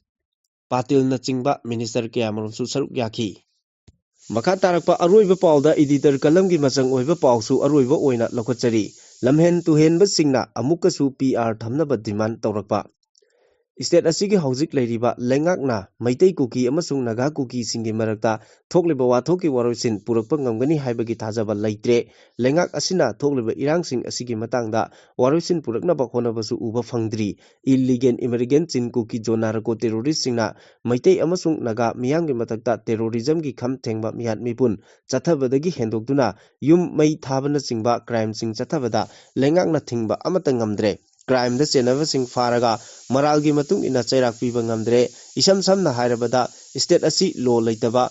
ꯄꯥꯇꯤꯜꯅꯆꯤꯡꯕ ꯃꯤꯅꯤꯁꯇꯔ ꯀꯌꯥꯃꯔꯨꯝꯁꯨ ꯁꯔꯨꯛ ꯌꯥꯈꯤ꯫ ꯃꯈꯥ ꯇꯥꯔꯛꯄ ꯑꯔꯣꯏꯕ ꯄꯥꯎꯗ ꯏꯗꯤꯇꯔ ꯀꯂꯝꯒꯤ ꯃꯆꯪ ꯑꯣꯏꯕ ꯄꯥꯎꯁꯨ ꯑꯔꯣꯏꯕ ꯑꯣꯏꯅ ꯂꯧꯈꯠꯆꯔꯤ꯫ ꯂꯝꯍꯦꯟ ꯇꯨꯍꯦꯟꯕꯁꯤꯡꯅ ꯑꯃꯨꯛꯀꯁꯨ ꯄꯤ ꯑꯥꯔ ꯊꯝꯅꯕ ꯗꯤꯃꯥꯟ ꯇꯧꯔꯛꯄ꯫ ꯁ꯭ꯇꯦꯠ ꯑꯁꯤꯒꯤ ꯍꯧꯖꯤꯛ ꯂꯩꯔꯤꯕ ꯂꯩꯉꯥꯛꯅ ꯃꯩꯇꯩ ꯀꯨꯀꯤ ꯑꯃꯁꯨꯡ ꯅꯥꯒꯥ ꯀꯨꯀꯤꯁꯤꯡꯒꯤ ꯃꯔꯛꯇ ꯊꯣꯛꯂꯤꯕ ꯋꯥꯊꯣꯛꯀꯤ ꯋꯥꯔꯣꯏꯁꯤꯟ ꯄꯨꯔꯛꯄ ꯉꯝꯒꯅꯤ ꯍꯥꯏꯕꯒꯤ ꯊꯥꯖꯕ ꯂꯩꯇ꯭ꯔꯦ꯫ ꯂꯩꯉꯥꯛ ꯑꯁꯤꯅ ꯊꯣꯛꯂꯤꯕ ꯏꯔꯥꯡꯁꯤꯡ ꯑꯁꯤꯒꯤ ꯃꯇꯥꯡꯗ ꯋꯥꯔꯣꯏꯁꯤꯟ ꯄꯨꯔꯛꯅꯕ ꯍꯣꯠꯅꯕꯁꯨ ꯎꯕ ꯐꯪꯗ꯭ꯔꯤ꯫ ꯏꯜꯂꯤꯒꯦꯟ ꯏꯃꯤꯒ꯭ꯔꯦꯟꯠꯁꯤꯡ ꯀꯨꯀꯤ ꯖꯣꯟ ꯅꯥꯔꯀꯣ ꯇꯦꯔꯣꯔꯤꯁ꯭ꯠꯁꯤꯡꯅ ꯃꯩꯇꯩ ꯑꯃꯁꯨꯡ ꯅꯥꯒꯥ ꯃꯤꯌꯥꯝꯒꯤ ꯃꯊꯛꯇ ꯇꯦꯔꯣꯔꯤꯖꯝꯒꯤ ꯈꯝ ꯊꯦꯡꯕ ꯃꯤꯍꯥꯠ ꯃꯤꯄꯨꯟ ꯆꯠꯊꯕꯗꯒꯤ ꯍꯦꯟꯗꯣꯛꯇꯨꯅ ꯌꯨꯝ ꯃꯩ ꯊꯥꯕꯅꯆꯤꯡꯕ ꯀ꯭ꯔꯥꯏꯝꯁꯤꯡ ꯆꯠꯊꯕꯗ ꯂꯩꯉꯥꯛꯅ ꯊꯤꯡꯕ ꯑꯃꯠꯇ ꯉꯝꯗ꯭ꯔꯦ꯫ ꯀ꯭ꯔꯥꯏꯝꯗ ꯆꯦꯟꯅꯕꯁꯤꯡ ꯐꯥꯔꯒ ꯃꯔꯥꯜꯒꯤ ꯃꯇꯨꯡ ꯏꯟꯅ ꯆꯩꯔꯥꯛ ꯄꯤꯕ ꯉꯝꯗ꯭ꯔꯦ꯫ ꯏꯁꯝ ꯁꯝꯅ ꯍꯥꯏꯔꯕꯗ, ꯁ꯭ꯇꯦꯠ ꯑꯁꯤ ꯂꯣ ꯂꯩꯇꯕ,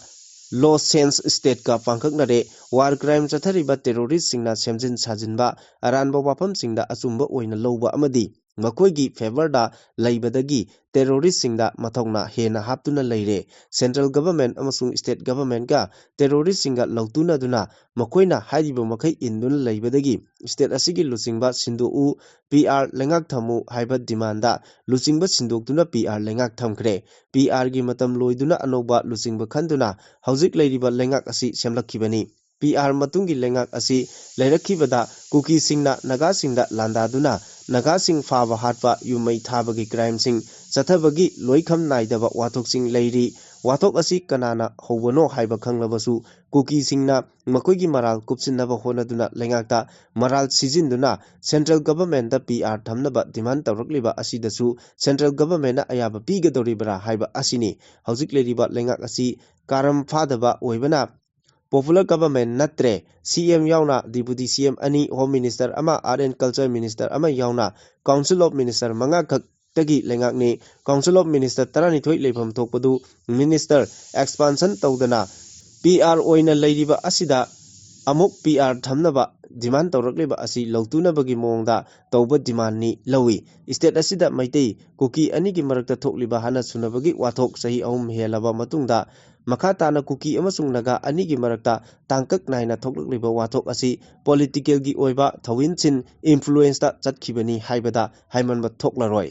ꯂꯣ ꯁꯦꯟꯁ ꯁ꯭ꯇꯦꯠꯀ ꯄꯥꯡꯈꯛꯅꯔꯦ꯫ ꯋꯥꯔ ꯀ꯭ꯔꯥꯏꯝ ꯆꯠꯊꯔꯤꯕ ꯇꯦꯔꯣꯔꯤꯁ꯭ꯠꯁꯤꯡꯅ ꯁꯦꯝꯖꯤꯟ ꯁꯥꯖꯤꯟꯕ ꯑꯔꯥꯟꯕ ꯋꯥꯐꯝꯁꯤꯡꯗ ꯑꯆꯨꯝꯕ ꯑꯣꯏꯅ ꯂꯧꯕ ꯑꯃꯗꯤ ꯃꯈꯣꯏꯒꯤ ꯐꯦꯚꯔꯗ ꯂꯩꯕꯗꯒꯤ ꯇꯦꯔꯣꯔꯤꯁ꯭ꯠꯁꯤꯡꯗ ꯃꯊꯧꯅꯥ ꯍꯦꯟꯅ ꯍꯥꯞꯇꯨꯅ ꯂꯩꯔꯦ꯫ ꯁꯦꯟꯇ꯭ꯔꯦꯜ ꯒꯚꯔꯟꯃꯦꯟꯠ ꯑꯃꯁꯨꯡ ꯁ꯭ꯇꯦꯠ ꯒꯚꯔꯟꯃꯦꯟꯠꯀ ꯇꯦꯔꯣꯔꯤꯁ꯭ꯠꯁꯤꯡꯒ ꯂꯧꯇꯨꯅꯗꯨꯅ ꯃꯈꯣꯏꯅ ꯍꯥꯏꯔꯤꯕ ꯃꯈꯩ ꯏꯟꯗꯨꯅ ꯂꯩꯕꯗꯒꯤ ꯁ꯭ꯇꯦꯠ ꯑꯁꯤꯒꯤ ꯂꯨꯆꯤꯡꯕ ꯁꯤꯟꯗꯣꯛꯎ, ꯄꯤ ꯑꯥꯔ ꯂꯩꯉꯥꯛ ꯊꯝꯃꯨ ꯍꯥꯏꯕ ꯗꯤꯃꯥꯟꯗ ꯂꯨꯆꯤꯡꯕ ꯁꯤꯟꯗꯣꯛꯇꯨꯅ ꯄꯤ ꯑꯥꯔ ꯂꯩꯉꯥꯛ ꯊꯝꯈ꯭ꯔꯦ꯫ ꯄꯤ ꯑꯥꯔꯒꯤ ꯃꯇꯝ ꯂꯣꯏꯗꯨꯅ ꯑꯅꯧꯕ ꯂꯨꯆꯤꯡꯕ ꯈꯟꯗꯨꯅ ꯍꯧꯖꯤꯛ ꯂꯩꯔꯤꯕ ꯂꯩꯉꯥꯛ ꯑꯁꯤ ꯁꯦꯝꯂꯛꯈꯤꯕꯅꯤ꯫ ꯄꯤ ꯑꯥꯔ ꯃꯇꯨꯡꯒꯤ ꯂꯩꯉꯥꯛ ꯑꯁꯤ ꯂꯩꯔꯛꯈꯤꯕꯗ ꯀꯨꯀꯤꯁꯤꯡꯅ ꯅꯥꯒꯥꯁꯤꯡꯗ ꯂꯥꯟꯗꯥꯗꯨꯅ ꯅꯥꯒꯥꯁꯤꯡ ꯐꯥꯕ ꯍꯥꯠꯄ, ꯌꯨꯝ ꯃꯩ ꯊꯥꯕꯒꯤ ꯀ꯭ꯔꯥꯏꯝꯁꯤꯡ ꯆꯠꯊꯕꯒꯤ ꯂꯣꯏꯈꯝ ꯅꯥꯏꯗꯕ ꯋꯥꯊꯣꯛꯁꯤꯡ ꯂꯩꯔꯤ꯫ ꯋꯥꯊꯣꯛ ꯑꯁꯤ ꯀꯅꯥꯅ ꯍꯧꯕꯅꯣ ꯍꯥꯏꯕ ꯈꯪꯂꯕꯁꯨ ꯀꯨꯀꯤꯁꯤꯡꯅ ꯃꯈꯣꯏꯒꯤ ꯃꯔꯥꯜ ꯀꯨꯞꯁꯤꯟꯅꯕ ꯍꯣꯠꯅꯗꯨꯅ ꯂꯩꯉꯥꯛꯇ ꯃꯔꯥꯜ ꯁꯤꯖꯤꯟꯗꯨꯅ central governmentꯇ P R ꯊꯝꯅꯕ demand ꯇꯧꯔꯛꯂꯤꯕ ꯑꯁꯤꯗꯁꯨ central governmentꯅ ꯑꯌꯥꯕ ꯄꯤꯒꯗꯧꯔꯤꯕ꯭ꯔꯥ ꯍꯥꯏꯕ ꯑꯁꯤꯅꯤ꯫ ꯍꯧꯖꯤꯛ ꯂꯩꯔꯤꯕ ꯂꯩꯉꯥꯛ ꯑꯁꯤ ꯀꯥꯔꯝ ꯐꯥꯗꯕ ꯑꯣꯏꯕꯅ popular government ꯅꯠꯇ꯭ꯔꯦ꯫ C M ꯌꯥꯎꯅ Deputy C M ꯑꯅꯤ, Home Minister ꯑꯃ, Art and Culture Minister ꯑꯃ ꯌꯥꯎꯅ Council of Minister ꯃꯉꯥ ꯈꯛꯇꯒꯤ ꯂꯩꯉꯥꯛꯅꯤ꯫ Council of Minister ꯇꯔꯥꯅꯤꯊꯣꯏ ꯂꯩꯐꯝ ꯊꯣꯛꯄꯗꯨ minister expansion ꯇꯧꯗꯅ P R ꯑꯣꯏꯅ ꯂꯩꯔꯤꯕ ꯑꯁꯤꯗ ꯑꯃꯨꯛ P R ꯊꯝꯅꯕ demand ꯇꯧꯔꯛꯂꯤꯕ ꯑꯁꯤ ꯂꯧꯇꯨꯅꯕꯒꯤ ꯃꯑꯣꯡꯗ ꯇꯧꯕ demandꯅꯤ ꯂꯧꯏ꯫ State ꯑꯁꯤꯗ ꯃꯩꯇꯩ ꯀꯨꯀꯤ ꯑꯅꯤꯒꯤ ꯃꯔꯛꯇ ꯊꯣꯛꯂꯤꯕ ꯍꯥꯟꯅ ꯁꯨꯅꯕꯒꯤ ꯋꯥꯊꯣꯛ ꯆꯍꯤ ꯑꯍꯨꯝ ꯍꯦꯜꯂꯕ ꯃꯇꯨꯡꯗ ꯃꯈꯥ ꯇꯥꯅ ꯀꯨꯀꯤ ꯑꯃꯁꯨꯡ ꯅꯥꯒꯥ ꯑꯅꯤꯒꯤ ꯃꯔꯛꯇ ꯇꯥꯡꯀꯛ ꯅꯥꯏꯅ ꯊꯣꯛꯂꯛꯂꯤꯕ ꯋꯥꯊꯣꯛ ꯑꯁꯤ politicalꯒꯤ ꯑꯣꯏꯕ ꯊꯧꯋꯤꯟꯁꯤꯟ influenceꯇ ꯆꯠꯈꯤꯕꯅꯤ ꯍꯥꯏꯕꯗ ꯍꯥꯏꯃꯟꯕ ꯊꯣꯛꯂꯔꯣꯏ꯫